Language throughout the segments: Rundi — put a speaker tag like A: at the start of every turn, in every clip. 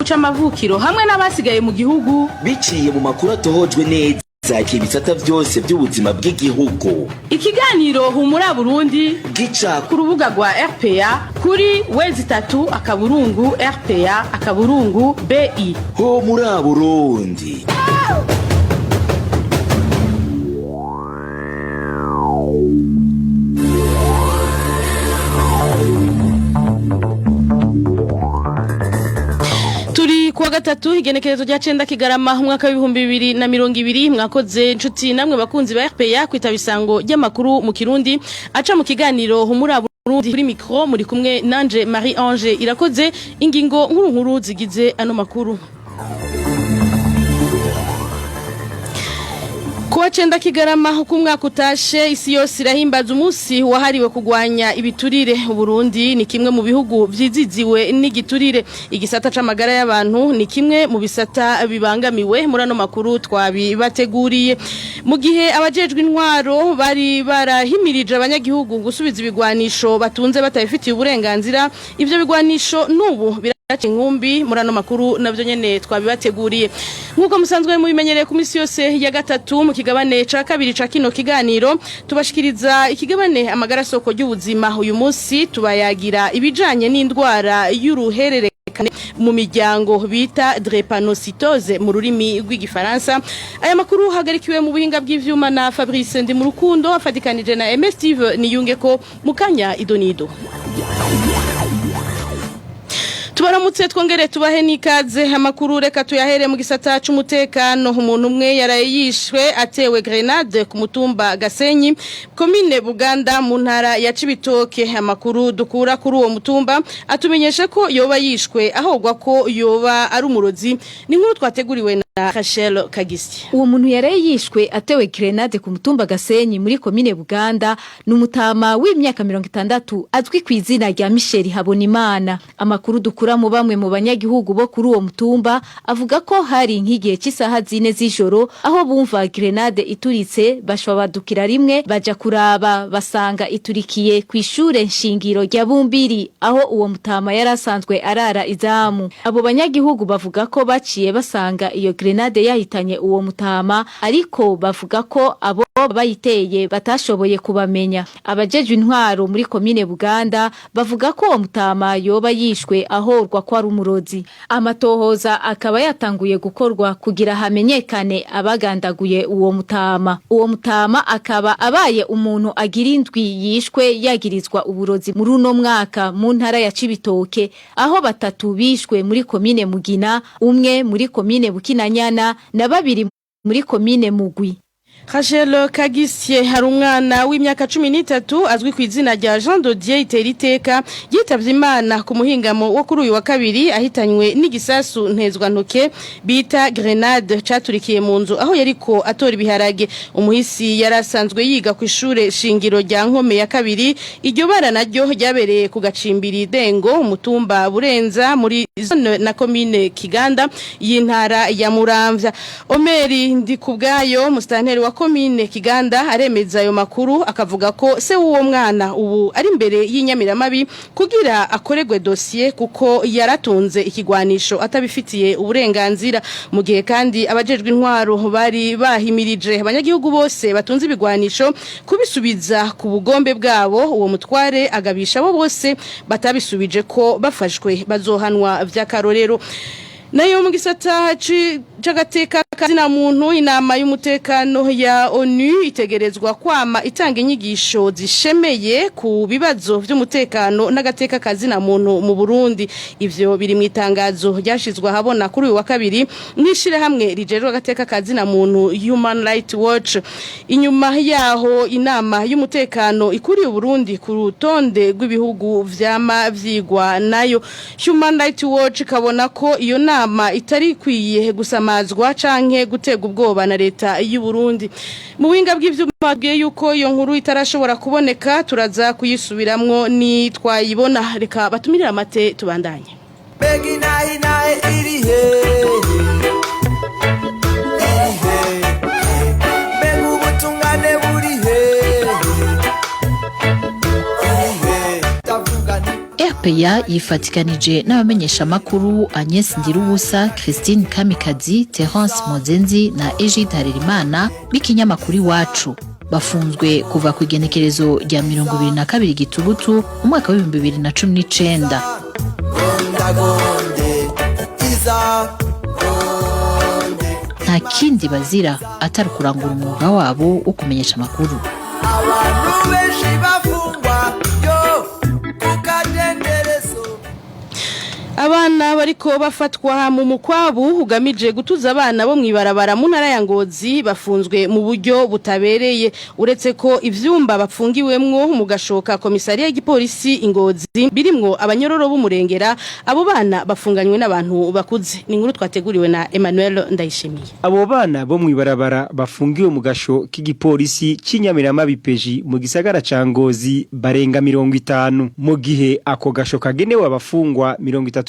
A: c'amavukiro hamwe n'abasigaye mu gihugu.
B: Biciye mu makuru atohojwe neza ibisata vyose by'ubuzima bw'igihugu.
A: Ikiganiro Humura Burundi
B: gica
A: ku rubuga rwa RPA kuri w3.rpa.bi.
B: Ho muri Burundi.
A: Turi kuwa gatatu, igenekerezo rya 9 Kigarama, umwaka wa 2020. Mwakoze inshuti namwe bakunzi ba RPA kwitaba isango ry'amakuru mu Kirundi aca mu kiganiro Humura Burundi. Kuri micro muri kumwe nanje Marie Ange Irakoze. Ingingo nkuru nkuru zigize ano makuru: Kuwa 9 Kigarama uko umwaka utashe, isi yose irahimbaza umunsi wahariwe kugwanya ibiturire. Burundi ni kimwe mu bihugu vyiziziwe n'igiturire. Igisata c'amagara y'abantu ni kimwe mu bisata bibangamiwe. Muri ano makuru twabibateguriye. Mu gihe abajejwe intwaro bari barahimirije abanyagihugu gusubiza ibigwanisho batunze batabifitiye uburenganzira, ivyo bigwanisho n'ubu biraca inkumbi. Muri ano makuru navyo nyene twabibateguriye. Nk'uko musanzwe mubimenyereye, ku misi yose ya gatatu mu kigabane ca kabiri ca kino kiganiro tubashikiriza ikigabane Amagara soko ry'ubuzima. Uyu munsi tubayagira ibijanye n'indwara y'uruhererekane mu miryango bita drépanocytose mu rurimi rw'Igifaransa. Aya makuru hagarikiwe mu buhinga bw'ivyuma na Fabrice Ndimurukundo, afatikanije na MS Steve Niyunge ko mukanya idonido. Tubaramutse, twongere tubahe n'ikaze. Amakuru reka tuyahere mu gisata c'umutekano. Umuntu umwe yaraye yishwe atewe grenade ku mutumba Gasenyi, komine Buganda, mu ntara ya Cibitoke. Amakuru dukura kuri uwo mutumba atumenyesha ko yoba yishwe ahogwa ko yoba ari umurozi. Ni inkuru twateguriwe na Rachel Kagisye.
C: Uwo muntu yaraye yishwe atewe grenade ku mutumba Gasenyi muri komine Buganda ni umutama w'imyaka 60 azwi ku izina rya Michel Habonimana. Amakuru dukura mu bamwe mu banyagihugu bo kuri uwo mutumba avuga ko hari nk'igihe cy'isaha 4 z'ijoro aho bumva grenade ituritse, bashobadukira rimwe baja kuraba, basanga iturikiye ku ishure nshingiro rya Bumbiri aho uwo mutama yari asanzwe arara izamu. Abo banyagihugu bavuga ko baciye basanga iyo grenade yahitanye uwo mutama, ariko bavuga ko abo bayiteye batashoboye kubamenya. Abajejwe intwaro muri komine Buganda bavuga ko uwo mutama yoba yishwe ahorwa ko ari umurozi. Amatohoza akaba yatanguye gukorwa kugira hamenyekane abagandaguye uwo mutama. Uwo mutama akaba abaye umuntu agira indwi yishwe yagirizwa uburozi muri uno mwaka mu ntara ya Cibitoke, aho batatu bishwe muri komine Mugina, umwe muri komine Bukinanyana na babiri muri komine Mugwi.
A: Rachel Kagisye. Hari umwana w'imyaka 13 azwi ku izina rya Jean Dodier Iteriteka yitavye Imana ku muhingamo wo kuri uyu wa kabiri, ahitanywe n'igisasu ntezwantoke bita grenade caturikiye mu nzu aho yariko atora ibiharage. Umuhisi yarasanzwe yiga ku ishure shingiro rya Nkome ya kabiri. Iryo bara naryo ryabereye ku gacimbiri Dengo, umutumba Burenza, muri zone na komine Kiganda y'intara ya Muramvya. Omeri Ndikubwayo, mustanteri wa komine Kiganda, aremeza ayo makuru, akavuga ko se w'uwo mwana ubu ari imbere y'inyamiramabi kugira akoregwe dossier, kuko yaratunze ikigwanisho atabifitiye uburenganzira. Mu gihe kandi abajejwe intwaro bari bahimirije abanyagihugu bose batunze ibigwanisho kubisubiza ku bugombe bwabo, uwo mutware agabisha abo bose batabisubije ko bafashwe bazohanwa vy'akarorero. Nayo mu gisata c'agateka kazina muntu, inama y'umutekano ya ONU itegerezwa kwama itanga inyigisho zishemeye ku bibazo vy'umutekano n'agateka kazina muntu mu Burundi. Ivyo biri mu itangazo ryashizwe ahabona kuri uyu wa kabiri n'ishirahamwe rijejwe agateka kazina muntu Human Rights Watch, inyuma yaho inama y'umutekano ikuriye Burundi ku rutonde rw'ibihugu vyama vyigwa nayo. Human Rights Watch kabona ko iyo nama itari ikwiye gusamazwa canke gutega ubwoba na leta y'u Burundi. Mu buhinga bw'ivyuma bwiye yuko iyo nkuru itarashobora kuboneka, turaza kuyisubiramwo ni twayibona. Reka batumirira amate, tubandanye.
D: Mbega inaha inahe iri hehe? Iri hehe? Mbega ubutungane buri hehe? Iri hehe? Ndavuga nti
E: RPA. RPA yifatikanije n'abamenyeshamakuru Agnes Ndirubusa, Christine Kamikazi, Terence Mozenzi na Egide Harerimana b'ikinyamakuru Iwacu. Bafunzwe kuva ku igenekerezo rya 22 Gitugutu umwaka w'2019.
D: Gondagonde iza gonde.
E: Nta kindi bazira atari kurangura umwuga wabo wo kumenyesha amakuru.
D: Abantu benshi bafungwa yo kukadenderezo.
A: Abana bariko bafatwa mu mukwabu ugamije gutuza abana bo mwibarabara mu ntara ya Ngozi bafunzwe mu buryo butabereye, uretse ko ivyumba bapfungiwemwo mu gashoka komisariya y'igipolisi Ingozi birimwo abanyororo b'umurengera. Abo bana bafunganywe n'abantu bakuze. Ni inkuru twateguriwe na Emmanuel Ndayishimiye.
F: Abo bana bo mwibarabara bafungiwe mu gasho k'igipolisi c'Inyamirama bipeji mu gisagara ca Ngozi barenga 50, mu gihe ako gasho kagenewe abafungwa 35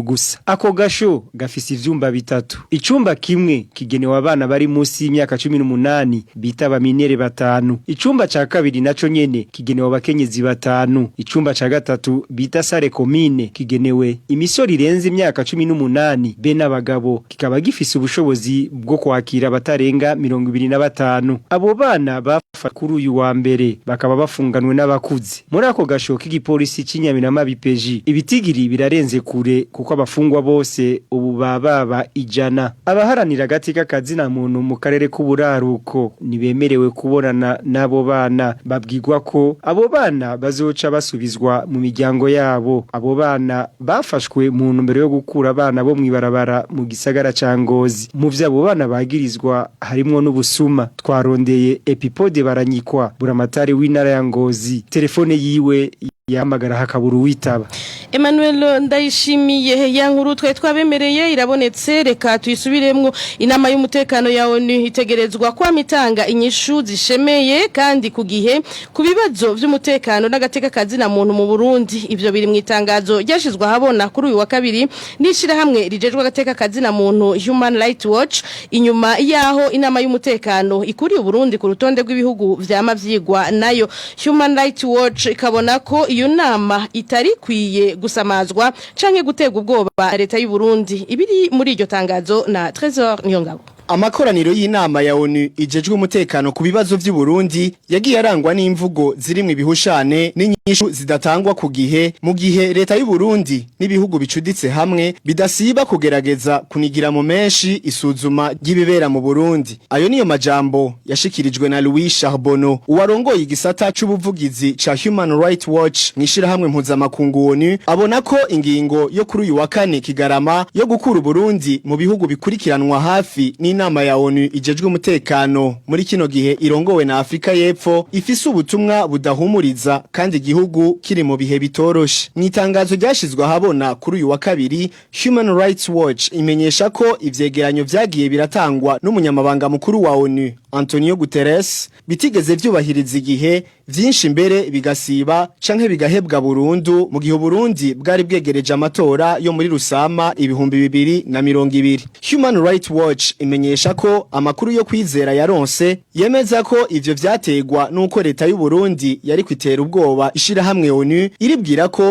F: gusa. Ako gasho gafise ivyumba bitatu. Icumba kimwe kigenewe abana bari munsi y'imyaka 18 bita abaminere batanu. Icumba ca kabiri naco nyene kigenewe abakenyezi batanu. Icumba ca gatatu bita salle commune kigenewe imisoro irenze imyaka 18 be n'abagabo, kikaba gifise ubushobozi bwo kwakira abatarenga 25. Abo bana bafa kuri uyu wa mbere bakaba bafunganwe n'abakuze. Muri ako gasho k'igipolisi c'Inyamirama bipeji ibitigiri birarenze kure, kuko abafungwa bose ubu baba 100. Abaharanira agateka kazina muntu mu karere k'uburaruko ntibemerewe kubonana n'abo bana, babwirwa ko abo bana bazoca basubizwa mu miryango yabo. Abo bana bafashwe mu ntumbero yo gukura abana bo mwibarabara mu gisagara ca Ngozi. Mu vyo abo bana bagirizwa harimwo n'ubusuma. Twarondeye Epipode Baranyikwa, buramatari w'intara ya Ngozi, telefone yiwe yahamagara hakabura uwitaba.
A: Emmanuel Ndayishimiye, ya nkuru twe twabemereye irabonetse, reka tuyisubiremwo. Inama y'umutekano ya ONU itegerezwa kwamitanga inyishu zishemeye kandi ku gihe ku bibazo vy'umutekano n'agateka kazina muntu mu Burundi. Ivyo biri mu itangazo ryashizwe ahabona kuri uyu wa kabiri n'ishirahamwe rijejwe agateka kazina muntu Human Rights Watch, inyuma yaho inama y'umutekano ikuriye Burundi ku rutonde rw'ibihugu vyama vyigwa nayo. Human Rights Watch ikabona ko iyo nama itari kwiye gusamazwa canke guterwa ubwoba leta y'u Burundi. Ibiri muri iryo tangazo na Trésor Niyongabo.
G: Amakoraniro y'inama ya ONU ijejwe umutekano ku bibazo vy'u Burundi yagiye arangwa n'imvugo zirimwo ibihushane n'inyishu zidatangwa ku gihe, mu gihe leta y'u Burundi n'ibihugu bicuditse hamwe bidasiba kugerageza kunigira mu menshi isuzuma ry'ibibera mu Burundi. Ayo niyo majambo yashikirijwe na Louis Charbonneau, uwarongoye igisata c'ubuvugizi ca Human Rights Watch mw'ishirahamwe mpuzamakungu ONU. Abona ko ingingo yo kuri uyu wa kane Kigarama yo gukura Burundi mu bihugu bikurikiranwa hafi n'inama ya ONU ijejwe umutekano muri kino gihe irongowe na Afrika y'Epfo ifise ubutumwa budahumuriza, kandi igihugu kiri mu bihe bitoroshe. Mu itangazo ryashizwe ahabona kuri uyu wa kabiri, Human Rights Watch imenyesha ko ivyegeranyo vyagiye biratangwa n'umunyamabanga mukuru wa ONU Antonio Guterres bitigeze vyubahiriza igihe, vyinshi mbere bigasiba canke bigahebwa burundu, mu gihe Burundi bwari bwegereje amatora yo muri Rusama 2020. Human Rights Watch imenyesha ko amakuru yo kwizera yaronse yemeza ko ivyo vyategwa nuko leta y'u Burundi yari kwitera ubwoba ishirahamwe ONU,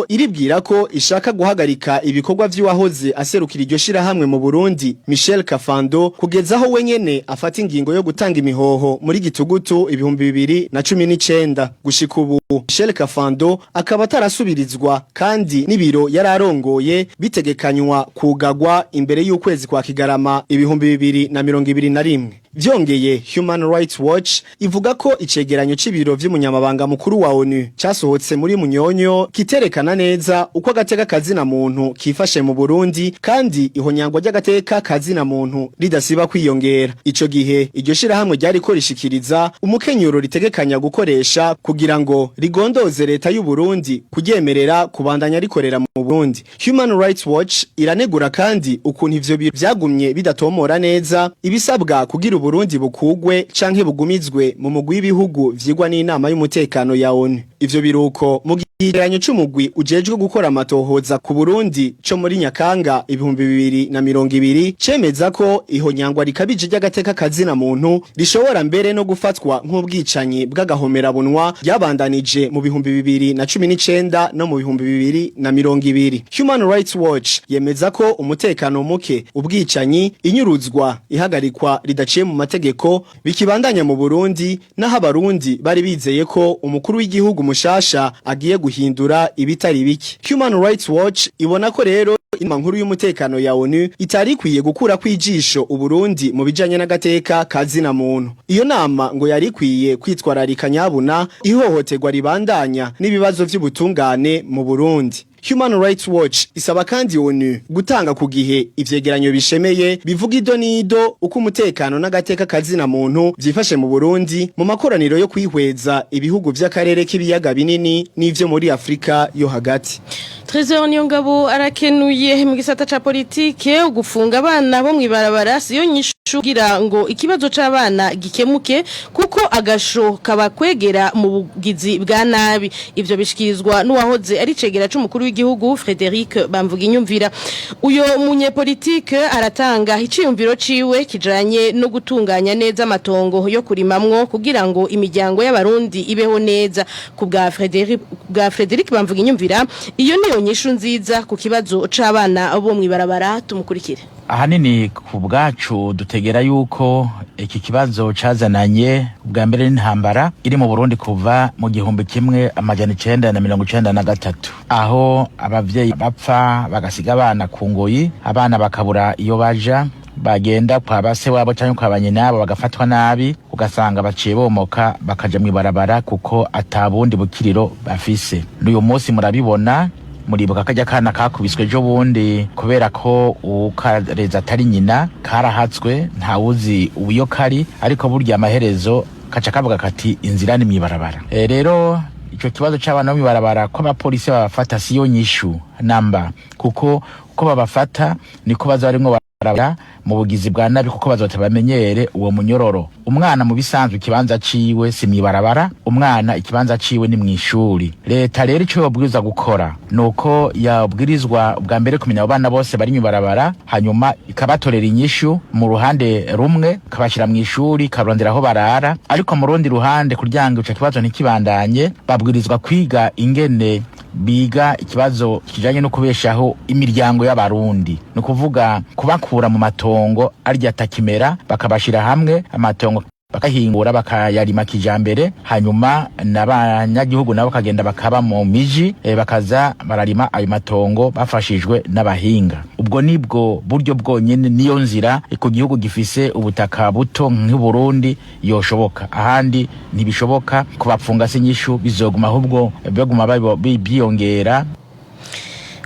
G: iribwira ko ishaka guhagarika ibikorwa vy'uwahoze aserukira iryo shirahamwe mu Burundi Michel Kafando, kugeza aho wenyene afata ingingo yo gutanga imihoho muri Gitugutu 2019. Gushika ubu Michel Kafando akaba atarasubirizwa, kandi n'ibiro yararongoye bitegekanywa kugagwa imbere y'ukwezi kwa Kigarama 2021. Vyongeye, Human Rights Watch ivuga ko icegeranyo c'ibiro vy'umunyamabanga mukuru wa ONU casohotse muri Munyonyo kiterekana neza uko agateka kazina muntu kifashe mu Burundi, kandi ihonyangwa ry'agateka kazina muntu ridasiba kwiyongera. Ico gihe iryo shirahamwe ryari ko rishikiriza umukenyuro ritegekanya gukoresha kugira ngo rigondoze leta y'u Burundi kuryemerera kubandanya rikorera mu Burundi. Human Rights Watch iranegura kandi ukuntu ivyo biro vyagumye bidatomora neza ibisabwa kugira Burundi bukugwe canke bugumizwe mu mugwi w'ibihugu vyigwa n'inama y'umutekano ya ONU. Ivyo biruko mu gihereranyo c'umugwi ujejwe gukora amatohoza ku Burundi co muri Nyakanga 2020 cemeza ko ihonyangwa rikabije ry'agateka kazina muntu rishobora mbere no gufatwa nk'ubwicanyi bw'agahomerabunwa ryabandanije mu 2019 no mu 2020. Human Rights Watch yemeza ko umutekano muke, ubwicanyi, inyuruzwa, ihagarikwa ridaciye mu mategeko bikibandanya mu Burundi, naho abarundi bari bizeye ko umukuru w'igihugu mushasha agiye guhindura ibitari bike. Human Rights Watch ibona ko rero inama nkuru y'umutekano ya ONU itari ikwiye gukura kwijisho Uburundi mu bijanye n'agateka kazina muntu. Iyo nama ngo yari ikwiye kwitwararika nyabuna ihohoterwa ribandanya n'ibibazo vy'ubutungane mu Burundi. Human Rights Watch isaba kandi ONU gutanga ku gihe ivyegeranyo bishemeye bivuga ido nido uko umutekano n'agateka kazina muntu vyifashe mu Burundi mu makoraniro yo kwihweza ibihugu vy'akarere k'ibiyaga binini n'ivyo muri Afrika yo hagati.
A: Trésor Niyongabo arakenuye. Mu gisata ca politike, ugufunga abana bo mwibarabara siyo nyishu kugira ngo ikibazo c'abana gikemuke, kuko agasho kabakwegera mu bugizi bwa nabi. Ivyo bishikirizwa n'uwahoze ari cegera c'umukuru w'igihugu, Frédéric Bamvuginyumvira. Uyo munyepolitike aratanga iciyumviro ciwe kijanye no gutunganya neza amatongo yo kurimamwo kugira ngo imiryango y'abarundi ibeho neza. Ku bwa Frédéric Bamvuginyumvira, iyo niyo nyishu nziza ku kibazo c'abana bo mwibarabara. Tumukurikire.
H: Ahanini ku bwacu dutegera yuko iki kibazo cazananye bwa mbere n'intambara iri mu Burundi kuva mu 1993, aho abavyeyi bapfa bagasiga abana ku ngoyi, abana bakabura iyo baja, bagenda kwa base wabo canke kwa banyinabo bagafatwa nabi, ugasanga baciye bomoka bakaja mw'ibarabara kuko atabundi bukiriro bafise. N'uyu munsi murabibona, muribuka kajya kana kakubiswe ejo bundi kubera ko ukareza atari nyina, karahatswe, ntawuzi uyo kari, ariko burya amaherezo kaca kavuga kati inzira ni mw'ibarabara. Rero ico kibazo c'abana bo mw'ibarabara, ko abapolisi babafata siyo nyishu namba, kuko uko babafata niko baza barimwo barabara mu bugizi bwa nabi, kuko bazota bamenyere uwo munyororo. Umwana mu bisanzwe ikibanza ciwe si mw'ibarabara, umwana ikibanza ciwe ni mw'ishuri. Leta rero ico yobwirizwa gukora nuko yabwirizwa bwa mbere kumenya abo bana bose bari mw'ibarabara, hanyuma ikabatorera inyishu. Mu ruhande rumwe ikabashyira mw'ishuri, ikarondera aho barara, ariko mu rundi ruhande, kugira ngo ico kibazo ntikibandanye, babwirizwa kwiga ingene biga ikibazo kijanye no kubeshaho imiryango y'abarundi, ni ukuvuga kubakura mu matongo arya atakimera, bakabashira hamwe amatongo bakahingura, bakayarima kijambere, hanyuma n'abanyagihugu nabo bakagenda bakaba mu miji, bakaza bararima ayo matongo bafashijwe n'abahinga. Ubwo nibwo buryo bwonyene, niyo nzira ku gihugu gifise ubutaka buto nk'Uburundi yoshoboka. Ahandi ntibishoboka. Kubapfunga si inyishu, bizoguma ahubwo baguma byiyongera.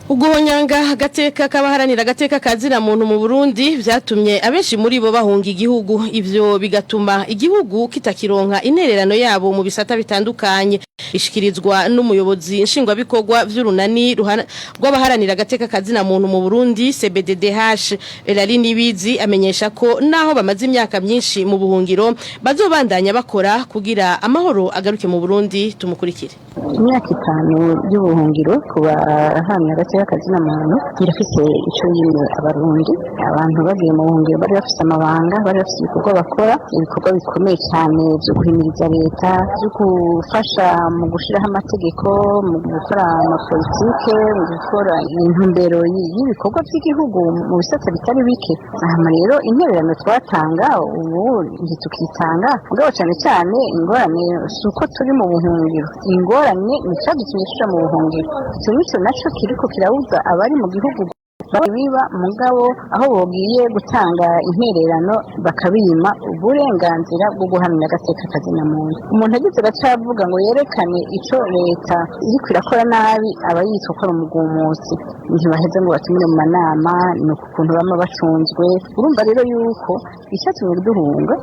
A: Uguhonyanga agateka k'abaharanira agateka kazina muntu mu Burundi vyatumye abenshi muri bo bahunga igihugu. Ivyo bigatuma igihugu kitakironka intererano yabo mu bisata bitandukanye. Ishikirizwa n'umuyobozi nshingwabikorwa vy'urunani rw'abaharanira agateka kazina muntu mu Burundi, CBDDH, Elali Nibizi. Amenyesha ko naho bamaze imyaka myinshi mu buhungiro, bazobandanya bakora kugira amahoro agaruke mu Burundi. Tumukurikire.
I: Imyaka 5 y'ubuhungiro ku bahamya agateka kazina muntu irafise icyo yimye abarundi. Abantu bagiye mu buhungiro bari bafise amabanga, bari bafise ibikorwa bakora, ibikorwa bikomeye cyane byo guhimiriza leta, byo gufasha mu gushyiraho amategeko, mu gukora amapolitike, mu gukora intumbero y'ibikorwa by'igihugu mu bisata bitari bike. Aha rero intererano twatanga ubu ntitukitanga. Mugabo cyane cyane ingorane si uko turi mu buhungiro, ingorane ni icyadutumye tuja mu buhungiro. Icyo nico naco kiriko kirabuza abari mu gihugu biba, mugabo aho bogiye gutanga intererano bakabima uburenganzira bwo guhamya agateka kazina muntu. Umuntu agize agacavuga ngo yerekane ico leta iriko irakora nabi, aba yitwa ko ari umugumutsi, ntibaheze ngo batumire mu manama. Ni ukuntu bama bacunzwe. Urumva rero yuko icyatumye duhunga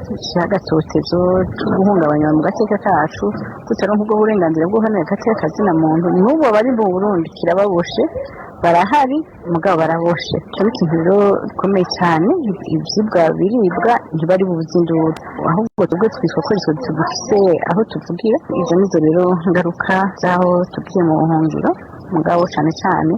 I: agatotezo, guhungabanywa mu gateka kacu, tutaronka ubwo burenganzira bwo guhamya agateka kazina muntu, n'ubu abari mu Burundi kirababoshe. Barahari mugabo baraboshe. Ico ni ikintu rero gikomeye cyane. Ivyibwa biribwa, ntibari bubuze induru, ahubwo twebwe twitwa ko aritwe tugifise aho tuvugira. Izo nizo rero ngaruka z'aho tugiye mu buhungiro. Mugabo cyane cyane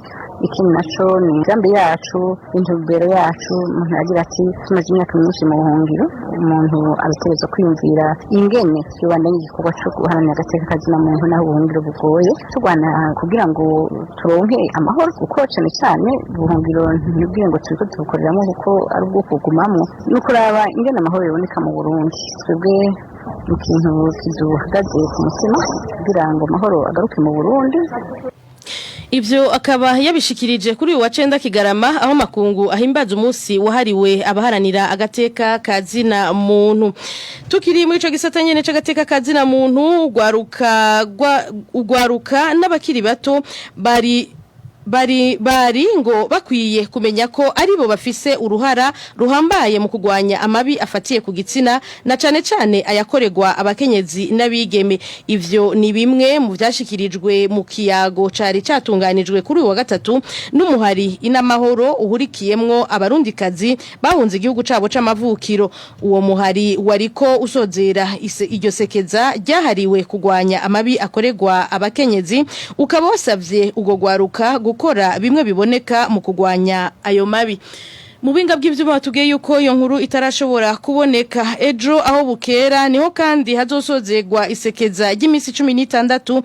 I: ikindi naco ni imigambi yacu, intumbero yacu. Umuntu yagira ati tumaze imyaka myinshi mu buhungiro, umuntu arategerezwa kwiyumvira ingene yobandanya igikorwa co guharanira agateka kazina muntu naho ubuhungiro bugoye, turwana kugira ngo turonke amahoro, kuko cyane cyane ubuhungiro ntibwire ngo turiko tubukoreramo kuko ari ubwo kugumamwo, ni ukuraba ingene amahoro yoboneka mu Burundi. Twebwe mu kintu kiduhagaze ku mutima kugira ngo amahoro agaruke mu Burundi.
A: Ivyo akaba yabishikirije kuri uyu wa 9 Kigarama, aho makungu ahimbaza umunsi wahariwe abaharanira agateka kazina muntu. Tukiri muri ico gisata nyene c'agateka kazina muntu, ugwaruka n'abakiri bato bari ngo bakwiye kumenya ko aribo bafise uruhara ruhambaye mu kugwanya amabi afatiye ku gitsina, na cane cane ayakorerwa abakenyezi n'abigeme. Ivyo ni bimwe mu vyashikirijwe mu kiyago cari catunganijwe kuri uyu wa gatatu n'umuhari Inamahoro uhurikiyemwo Abarundikazi bahunze igihugu cabo c'amavukiro. Uwo muhari wariko usozera iryo sekeza ryahariwe kugwanya amabi akorerwa abakenyezi, ukaba wasavye ubwo gwaruka gukora bimwe biboneka mu kugwanya ayo mabi. Mu binga bw'ivyuma batubwiye yuko iyo nkuru itarashobora kuboneka. Ejo aho bukera niho kandi hazosozegwa isekeza ry'imisi 16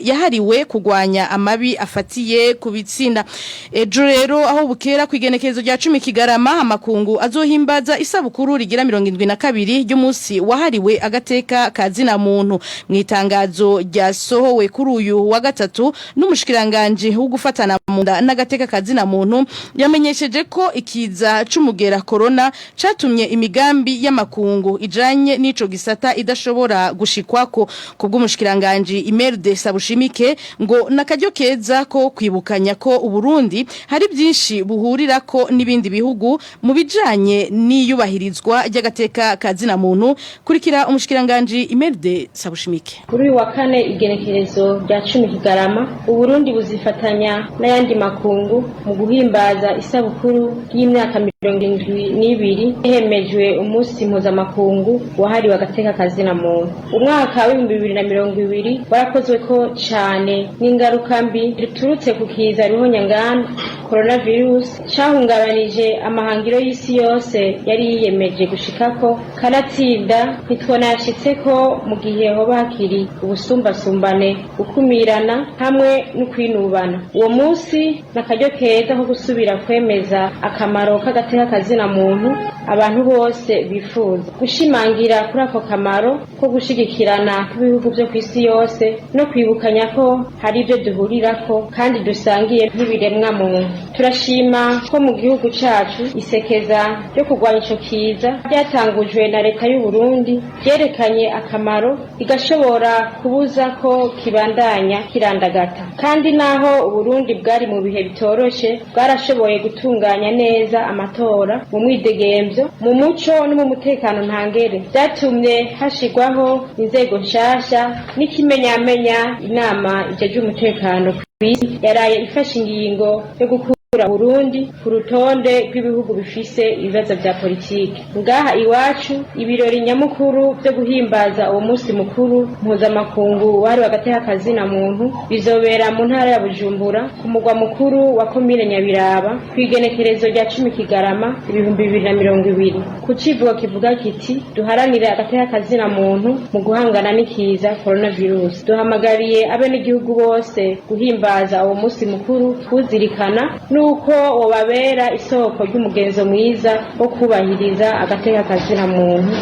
A: yahariwe kugwanya amabi afatiye ku bitsina. Ejo rero aho bukera, kwigenekerezo rya 10 Kigarama, amakungu azohimbaza isabukuru rigira 72 ry'umunsi wahariwe agateka kazina muntu. Mu itangazo ryasohowe kuri uyu wa gatatu n'umushikiranganje wo gufatana mu nda n'agateka kazina muntu, yamenyesheje ko ikiza c'umugera corona catumye imigambi y'amakungu ijanye n'ico gisata idashobora gushikwako. Kubw'umushikiranganje Imelde Sabushimike, ngo nakaryo keza ko kwibukanya ko Uburundi hari byinshi buhurirako n'ibindi bihugu mu bijanye n'iyubahirizwa ry'agateka kazina muntu. Kurikira umushikiranganje Imelde Sabushimike.
J: Kuri uyu wa kane, igenekerezo rya 10 Kigarama, Uburundi buzifatanya n'ayandi makungu mu guhimbaza isabukuru y'imyaka 72 hemejwe umunsi mpuzamakungu wahariwe agateka kazina muntu. Umwaka w'2020 warakozwe ko cane n'ingaruka mbi riturutse ku kiza ruhonyanganda coronavirus, cahungabanije amahangiro y'isi yose yari yiyemeje gushikako, kanatsinda ntitwanashitseko mu gihe hoba hakiri ubusumbasumbane, gukumirana hamwe no kwinubana. Uwo munsi n'akaryo keza ko gusubira kwemeza akamaro k'agateka kazina muntu abantu bose bifuza, gushimangira kuri ako kamaro ko gushigikirana kw'ibihugu vyo kw'isi yose, no kwibukanya ko hari ibyo duhurirako kandi dusangiye nk'ibiremwa muntu. Turashima ko mu gihugu cacu isekeza ryo kurwanya ico kiza ryatangujwe na leta y'u Burundi ryerekanye akamaro, rigashobora kubuza ko kibandanya kirandagata. Kandi naho Uburundi bwari mu bihe bitoroshe, bwarashoboye gutunganya neza amatora mu mwidegemvyo, mu muco no mu mutekano ntangere. Vyatumye hashigwaho inzego nshasha, n'ikimenyamenya inama ijejwe umutekano kw'isi yaraye ifashe ingingo yo gukura Burundi ku rutonde rw'ibihugu bifise ibibazo vya politiki. Ngaha iwacu, ibirori nyamukuru vyo guhimbaza uwo munsi mukuru mpuzamakungu wahariwe agateka kazina muntu bizobera mu ntara ya Bujumbura, ku mugwa mukuru wa komine Nyabiraba, kw'igenekerezo rya 10 Kigarama 2020, ku civugo kivuga kiti: "Duharanire agateka kazina muntu mu guhangana n'ikiza coronavirus." Duhamagariye abenegihugu bose guhimbaza uwo munsi mukuru, kuwuzirikana nuko wobabera isoko ry'umugenzo mwiza wo kubahiriza agateka kazina muntu.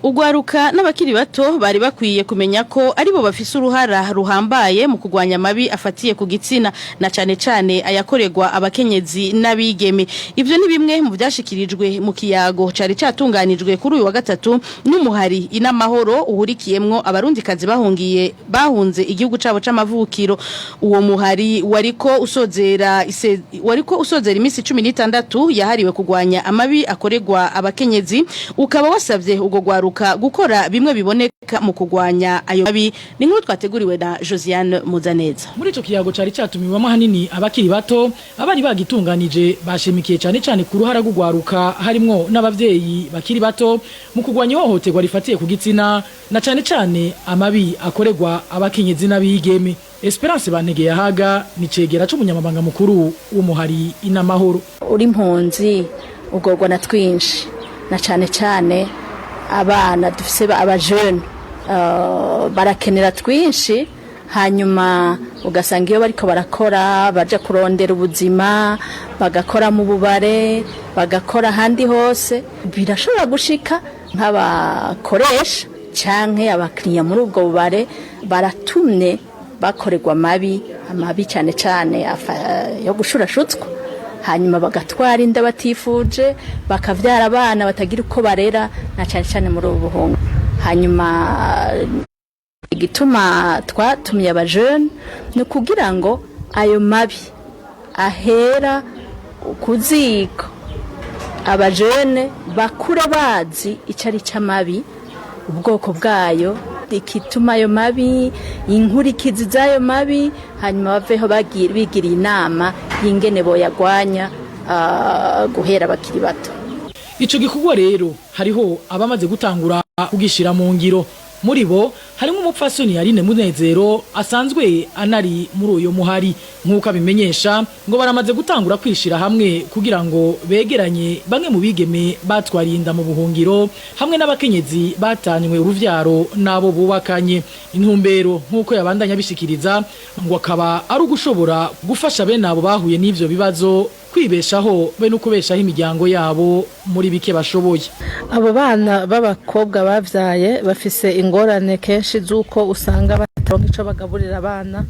A: Ugwaruka n'abakiri bato bari bakwiye kumenya ko aribo bafise uruhara ruhambaye mu kugwanya amabi afatiye ku gitsina, na cane cane ayakorerwa abakenyezi n'abigeme. Ivyo ni bimwe mu vyashikirijwe mu kiyago cari catunganijwe kuri uyu wa gatatu n'umuhari Inamahoro uhurikiyemwo Abarundikazi bahunze igihugu cabo c'amavukiro. Uwo muhari wariko usozera imisi 16 yahariwe kugwanya amabi akorerwa abakenyezi, ukaba wasavye ubwo gwaruka ugwaruka gukora bimwe biboneka mu kugwanya ayo mabi. Ni nkuru twateguriwe na Josiane Muzaneza.
K: Muri ico kiyago cari catumiwemo hanini abakiri bato, abari bagitunganije bashimikiye cane cane ku ruhara rw'ugwaruka, harimwo n'abavyeyi bakiri bato, mu kugwanya ihohoterwa rifatiye ku gitsina, na cane cane amabi akorerwa abakenyezi n'abigeme. Esperance Bantegeye Haga ni cegera c'umunyamabanga mukuru w'umuhari Inamahoro.
L: Uri impunzi ugorwa na twinshi, na cane cane abana dufise, abajene barakenera twinshi. Hanyuma ugasanga iyo bariko barakora, baja kurondera ubuzima, bagakora mu bubare, bagakora ahandi hose, birashobora gushika nk'abakoresha canke abakiriya muri ubwo bubare baratumye bakorerwa amabi, amabi cyane cyane yo gushurashutswa, hanyuma bagatwara inda batifuje, bakavyara abana batagira uko barera, na cyane cyane muri ubu buhungu. Hanyuma igituma twatumye abajene ni ukugira ngo ayo mabi ahera ku ziko, abajene bakure bazi icyo ari cy'amabi, ubwoko bwayo, ikituma ayo mabi, inkurikizi z'ayo mabi, hanyuma baveho bigiriye inama y'ingene boyagwanya guhera bakiri bato.
K: Ico gikorwa rero hariho abamaze gutangura kugishira mu ngiro. Muri bo harimo umupfasoni Yarine Munezero, asanzwe anari muri uyo muhari. Nk'uko abimenyesha, ngo baramaze gutangura kwishira hamwe kugira ngo begeranye bamwe mu bigeme batwariye inda mu buhungiro, hamwe n'abakenyezi batanywe uruvyaro n'abo bubakanye. Intumbero, nk'uko yabandanya abishikiriza, ngo akaba ari ugushobora gufasha bene abo bahuye n'ivyo bibazo kwibeshaho be no kubeshaho imiryango yabo muri bike bashoboye.
M: Abo bana b'abakobwa bavyaye bafise ingorane kenshi z'uko usanga bataronka ico bagaburira abana,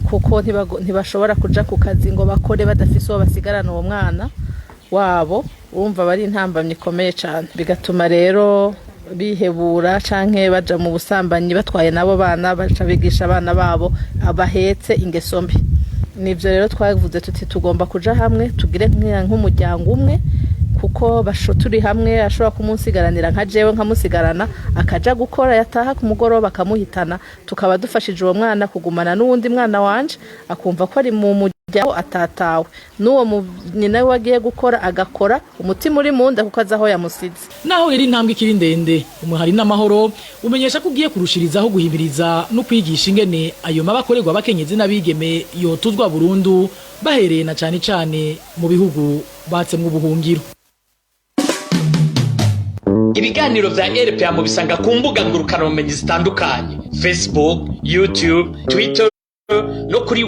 M: kuko ntibashobora kuja ku kazi ngo bakore badafise uwo basigarana uwo mwana wabo. Urumva bari intambamyi ikomeye cane, bigatuma rero bihebura canke baja mu busambanyi batwaye nabo bana, baca bigisha abana babo bahetse ingeso mbi. Nivyo rero twavuze tuti tugomba kuja hamwe, tugire nk'umuryango umwe, kuko basho turi hamwe ashobora kumusigaranira, nka jewe nkamusigarana, akaja gukora, yataha ku mugoroba akamuhitana, tukaba dufashije uwo mwana kugumana n'uwundi mwana wanje, akumva ko ari mu muryango atatawe, n'uwo nyina we agiye gukora agakora umutima uri mu nda, kuko azi aho yamusize.
K: Naho rero intambwe ikiri ndende, umuhari n'Amahoro umenyesha ko ugiye kurushirizaho guhimiriza no kwigisha ingene ayo mabi akorerwa abakenyezi n'abigeme yotuzwa burundu, bahereye na cane cane mu bihugu batsemwo ubuhungiro.
N: Ibiganiro vya RPA mubisanga ku mbuga ngurukanabumenyi zitandukanye: Facebook, YouTube, Twitter no kuri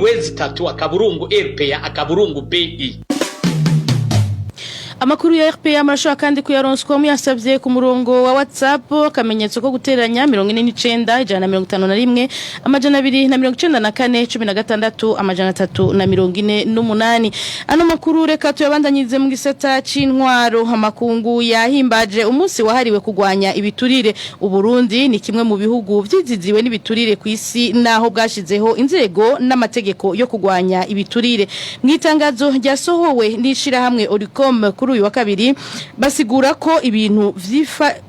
N: w3.rpa.bi.
A: Amakuru ya RPA murashobora kandi kuyaronswa muyasabye ku murongo wa WhatsApp, akamenyetso ko guteranya, 49 151 294 16 348. Ano makuru reka tuyabandanyirize mu gisata c'intwaro. Amakungu yahimbaje umunsi wahariwe kugwanya ibiturire. Uburundi ni kimwe mu bihugu vyiziziwe n'ibiturire ku isi, naho bwashizeho inzego n'amategeko yo kugwanya ibiturire. Mu itangazo ryasohowe n'ishirahamwe Olucome kuri uyu wa kabiri, basigura ko ibintu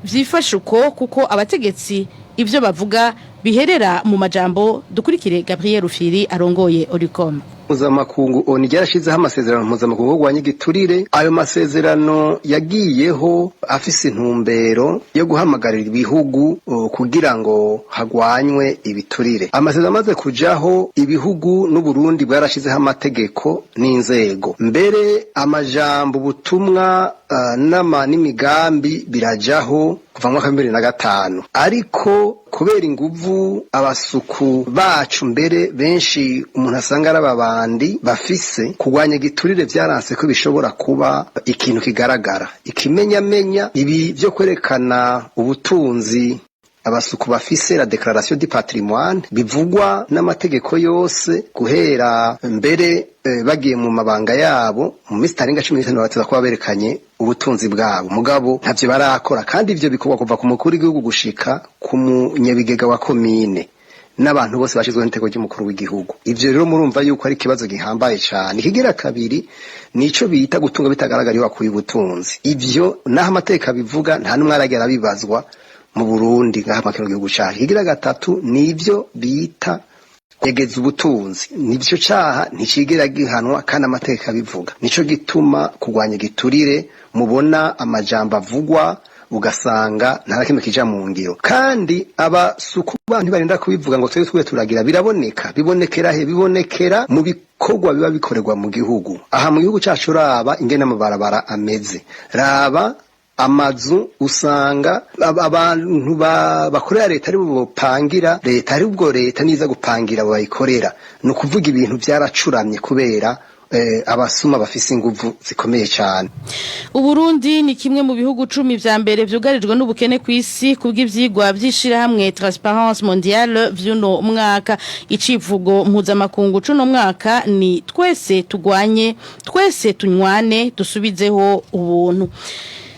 A: vyifashe uko kuko abategetsi ivyo bavuga biherera mu majambo. Dukurikire Gabriel Rufyiri arongoye Olucome.
O: Mpuzamakungu ONU ryarashizeho amasezerano mpuzamakungu yo kurwanya igiturire. Ayo masezerano yagiyeho afise intumbero yo guhamagarira ibihugu kugira ngo hagwanywe ibiturire. Amasezerano amaze kujaho, ibihugu n'Uburundi bwarashizeho amategeko n'inzego, mbere amajambo, ubutumwa nama n'imigambi birajaho kuva mu mwaka wa 2005. Ariko kubera inguvu abasuku bacu, mbere benshi umuntu asanga ari ababandi bafise, kurwanya igiturire vyaranse ko bishobora kuba ikintu kigaragara. Ikimenyamenya, ibi vyo kwerekana ubutunzi abasuku bafise, la déclaration du patrimoine, bivugwa n'amategeko yose guhera mbere bagiye mu mabanga yabo, mu minsi itarenga 15 bateza kuba berekanye ubutunzi bwabo. Mugabo ntavyo barakora, kandi ivyo bikorwa kuva ku mukuru w'igihugu gushika ku munyabigega wa komine n'abantu bose bashizweho n'iteko ry'umukuru w'igihugu. Ivyo rero murumva yuko ari ikibazo gihambaye cane. Ikigira kabiri nico bita gutunga bitagaragara iyo wakuye ubutunzi. Ivyo naho amateka bivuga, nta n'umwe aragera abibazwa. Mu Burundi ngaha mu kino gihugu cacu, ikigira gatatu nivyo bita yegeza ubutunzi, nivyo caha nticigera gihanwa kandi amateka abivuga. Nico gituma kurwanya igiturire mubona amajambo avugwa, ugasanga nta na kimwe kija mu ngiro. Kandi abasuku ba ntibarinda kubivuga ngo twebwe turagira, biraboneka. Bibonekera he? Bibonekera mu bikorwa biba bikorerwa mu gihugu. Aha mu gihugu cacu, raba ingene amabarabara ameze, raba amazu, usanga abantu bakorera leta ari bo bopangira leta, ari ubwo leta niza gupangira abo bayikorera. Ni ukuvuga ibintu byaracuramye kubera abasuma bafise inguvu zikomeye cyane.
A: Uburundi ni kimwe mu bihugu 10 vya mbere vyugarijwe n'ubukene ku isi kubw'ivyigwa vy'ishirahamwe Transparence Mondiale vy'uno mwaka. Icivugo mpuzamakungu c'uno mwaka ni "Twese tugwanye, twese tunywane, dusubizeho ubuntu".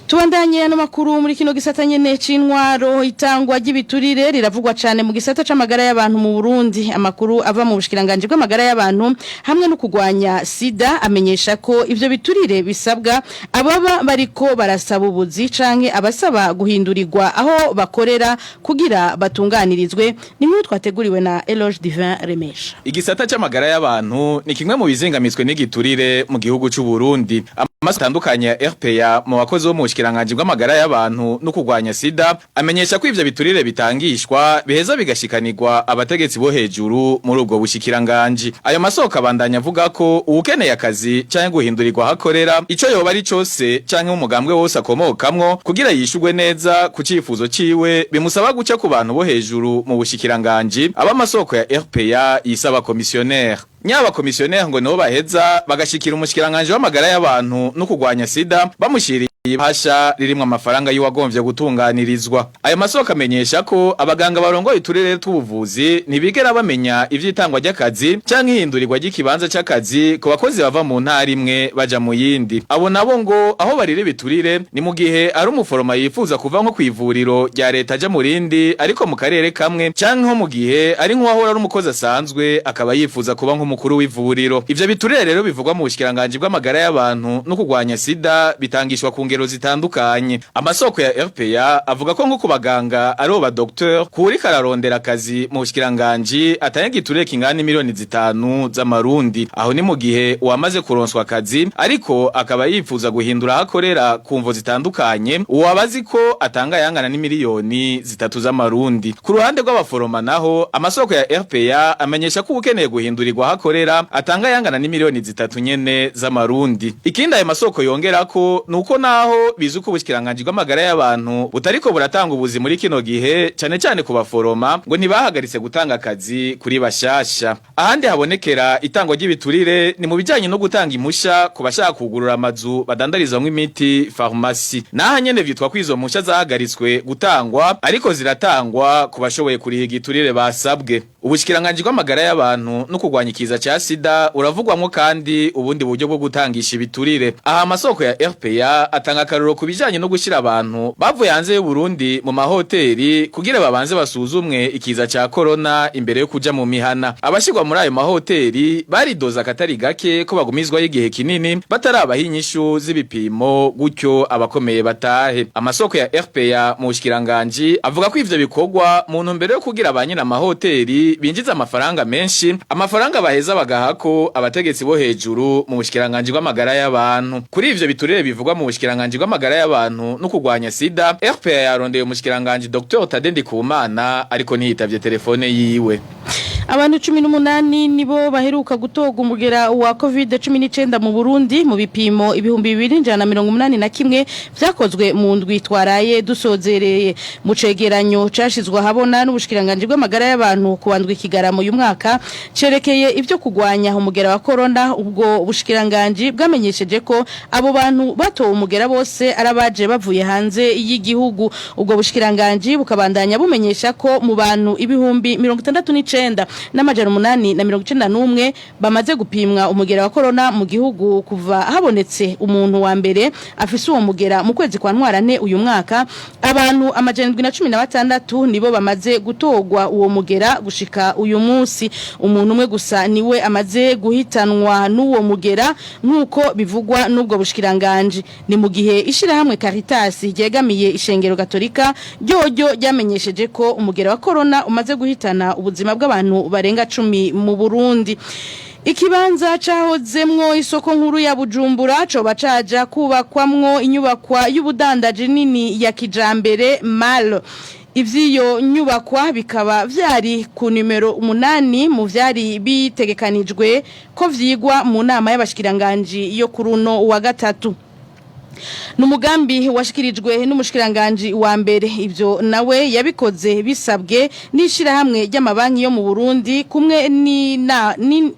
A: Tubandanye ano makuru muri kino gisata nyene c'intwaro. Itangwa ry'ibiturire riravugwa cane mu gisata c'amagara y'abantu mu Burundi. Amakuru ava mu bushikiranganje bw'amagara y'abantu hamwe no kugwanya sida amenyesha ko ivyo biturire bisabwa ababa bariko barasaba ubuzi canke abasaba guhindurirwa aho bakorera kugira batunganirizwe. Ni nkuru twateguriwe na Eloge Divin Remesha.
P: Igisata c'amagara y'abantu ni kimwe mu bizingamitswe n'igiturire mu gihugu c'u Burundi. Amasoko atandukanye ya RPA mu bakozi bo mu bushikiranganji bw'amagara y'abantu no kurwanya sida amenyesha ko ivyo biturire bitangishwa biheza bigashikanirwa abategetsi bo hejuru muri ubwo bushikiranganji. Ayo masoko abandanya avuga ko uwukeneye akazi canke guhindurirwa aho akorera, ico yoba ari cose canke umugambwe wose akomokamwo, kugira yishurwe neza ku cifuzo ciwe bimusaba guca ku bantu bo hejuru mu bushikiranganji, aba amasoko ya RPA yisaba commissionnaire. Nyaba commissionnaire ngo nibo baheza bagashikira umushikiranganje w'amagara y'abantu no kurwanya sida, bamushiriye ibahasha ririmwo amafaranga y'uwagomvye gutunganirizwa. Ayo masoko amenyesha ko abaganga barongoye uturere tw'ubuvuzi ntibigera bamenya ivy'itangwa ry'akazi canke ihindurirwa ry'ikibanza c'akazi ku bakozi bava mu ntara imwe baja mu yindi. Abo nabo ngo aho barira ibiturire ni mu gihe ari umuforoma yifuza kuva nko kw'ivuriro rya leta aja mu rindi ariko mu karere kamwe, canke nko mu gihe ari nk'uwahora ari umukozi asanzwe akaba yifuza kuba nk'umukuru w'ivuriro. Ivyo biturire rero bivugwa mu bushikiranganji bw'amagara y'abantu no kurwanya sida bitangishwa ku ngero zitandukanye. Amasoko ya RPA avuga ko nko ku baganga ari ba docteur kuri kararondera akazi mu bushikiranganji atanga igiturire kingana 5 miliyoni z'amarundi. Aho ni mu gihe uwamaze kuronswa akazi ariko akaba yifuza guhindura aho akorera ku mvo zitandukanye, uwabazi ko atanga yangana n'3 miliyoni z'amarundi. Ku ruhande rw'abaforoma naho, amasoko ya RPA amenyesha ko ukeneye guhindurirwa aho akorera atanga yangana n'3 miliyoni nyene z'amarundi. Ikindi ayo masoko yongera ko nuko naho bizi ko ubushikiranganje bw'amagara y'abantu butariko buratanga ubuzi muri kino gihe cane cane ku baforoma, ngo ntibahagaritse gutanga akazi kuri bashasha. Ahandi habonekera itangwa ry'ibiturire ni mu bijanye no gutanga impusha ku bashaka kugurura amazu badandarizamwo imiti, pharmacie. Naha nyene vyitwa ko izo mpusha zahagaritswe gutangwa, ariko ziratangwa ku bashoboye kuriha igiturire basabwe. Ubushikiranganje bw'amagara y'abantu no kurwanya ikiza ca sida uravugwamwo kandi ubundi buryo bwo gutangisha ibiturire. Aha amasoko ya RPA atanga akarorero ku bijanye no gushira abantu bavuye hanze y'u Burundi mu mahoteli kugira babanze basuzumwe ikiza ca corona imbere yo kuja mu mihana. Abashirwa muri ayo mahoteli baridoza akatari gake ko bagumizwayo igihe kinini batarabaha inyishu z'ibipimo, gutyo abakomeye batahe. Amasoko ya RPA mu bushikiranganji avuga ko ivyo bikorwa mu ntumbero yo kugira ba nyina amahoteli binjiza amafaranga menshi, amafaranga baheza bagahako abategetsi bo hejuru mu bushikiranganji bw'amagara y'abantu. Kuri ivyo biturire bivugwa mu bushikiranganji bw'amagara y'abantu no kurwanya sida, RPA yarondeye umushikiranganji Dr Tade Ndikumana, ariko ntiyitavye telefone yiwe.
A: Abantu 18 nibo baheruka gutorwa umugera wa COVID-19 mu Burundi mu bipimo 2181 vyakozwe mu ndwi twaraye dusozereye. Mu cegeranyo cashizwe ahabona n'ubushikiranganje bw'amagara y'abantu ku bandwi kigaramo uyu mwaka cerekeye ivyo kugwanya umugera wa corona, ubwo bushikiranganje bwamenyesheje ko abo bantu batowe umugera bose arabaje bavuye hanze y'igihugu. Ubwo bushikiranganje bukabandanya bumenyesha ko mu bantu 69 3891 bamaze gupimwa umugera wa corona mu gihugu kuva habonetse umuntu wa mbere afise uwo mugera mu kwezi kwa ntwarante uyu mwaka. Abantu 716 nibo bamaze gutogwa uwo mugera gushika uyu munsi. Umuntu umwe gusa niwe amaze guhitanwa n'uwo mugera, nk'uko bivugwa n'ubwo bushikiranganje. Ni mu gihe ishirahamwe Caritas ryegamiye ishengero Gatolika ryoryo ryamenyesheje ko umugera wa corona umaze guhitana ubuzima bw'abantu barenga 10 mu Burundi. Ikibanza cahozemwo isoko nkuru ya Bujumbura coba caja kubakwamwo inyubakwa y'ubudandaji nini ya kijambere mal. Ivyiyo nyubakwa bikaba vyari ku nimero 8 mu vyari bitegekanijwe ko vyigwa mu nama y'abashikiranganji yo kuri uno wa gatatu. Numugambi washikirijwe n'umushikiranganje wa mbere. Ivyo nawe yabikoze bisabwe n'ishirahamwe ry'amabanki yo mu Burundi kumwe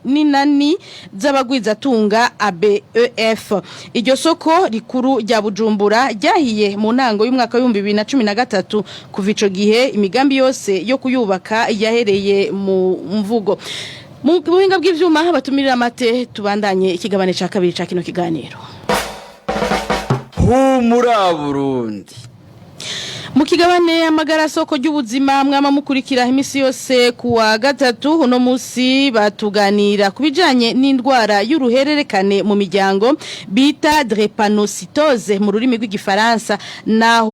A: n'inani z'abagwizatunga ABEF. Iryo soko rikuru rya Bujumbura ryahiye mu ntango y'umwaka w'ibihumbi 2013. Kuva ico gihe imigambi yose yo kuyubaka yahereye mu mvugo. Mu buhinga bw'ivyuma batumirira amate, tubandanye ikigabane ca kabiri ca kino kiganiro.
Q: Humura Burundi.
A: Mu kigabane amagara soko ry'ubuzima mwama mukurikira imisi yose kuwa gatatu, uno musi batuganira kubijanye n'indwara y'uruhererekane mu miryango bita drépanocytose mu rurimi rw'igifaransa, naho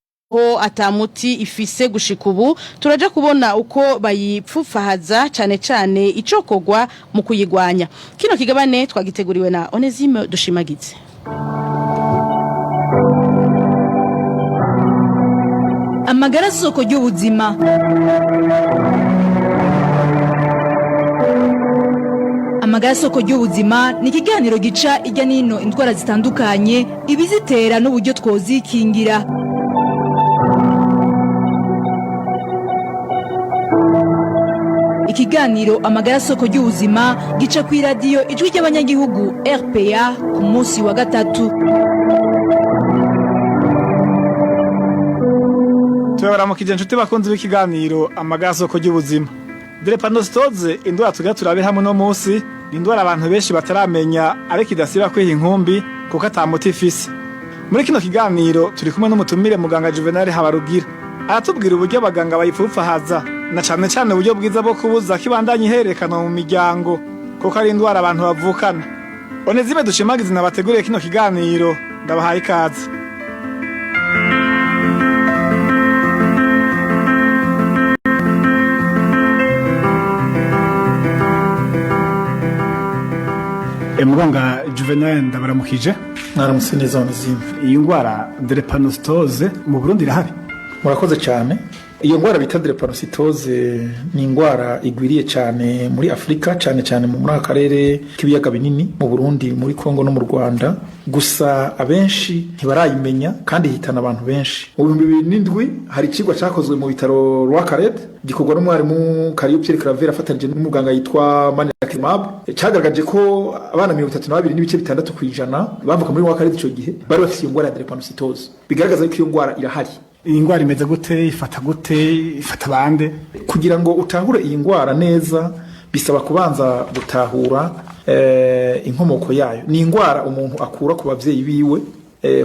A: atamuti ifise gushika ubu. Turaja kubona uko bayipfufahaza, cane cane icokogwa mu kuyigwanya. Kino kigabane twagiteguriwe na Onesime Dushimagize.
R: Amagara soko ry'ubuzima. Amagara soko ry'ubuzima ni ikiganiro gica ijya n'ino indwara zitandukanye, ibizitera n'uburyo twozikingira. Ikiganiro amagara soko ry'ubuzima gica ku iradiyo Ijwi ry'Abanyagihugu RPA ku munsi wa gatatu.
S: Turabaramukije inshuti bakunzi b'ikiganiro amagara soko ry'ubuzima. Drépanocytose, indwara tugira turabe hamwe no munsi, ni indwara abantu benshi bataramenya ariko idasiba kwiha inkumbi kuko atamuti ifise. Muri kino kiganiro turi kumwe n'umutumire muganga Juvenal Habarugira. Aratubwira uburyo abaganga bayipfupfahaza na cane cane uburyo bwiza bwo kubuza kibandanya ihererekana mu miryango kuko ari indwara abantu bavukana. Onezime Dushimagize nabateguriye kino kiganiro, ndabahaye ikaze. Muganga Juvenal, ndabaramukije.
T: Mwaramutse neza Onezime.
S: Iyi ndwara drépanocytose mu Burundi irahari?
T: Murakoze cyane. Iyo ndwara bita drépanocytose ni indwara igwiriye cyane muri Afurika, cyane cyane muri aka karere k'ibiyaga binini, mu Burundi, muri Kongo no mu Rwanda. Gusa abenshi ntibarayimenya kandi ihitana abantu benshi. Mu 2007 hari ikigwa cyakozwe mu bitaro Rwakarede, gikorwa n'umwarimu Kariyo Pierre Claver afatanije n'umuganga yitwa Manirakimab, cyagaragaje ko abana 32.6% bavuka muri Rwakarede ico gihe bari bafite iyo ndwara ya drépanocytose. Bigaragaza ko iyo ndwara irahari.
S: Iyi ndwara imeze gute? Ifata gute? Ifata bande?
T: Kugira ngo utahure iyi ndwara neza bisaba kubanza gutahura inkomoko yayo. Ni indwara umuntu akura ku bavyeyi biwe,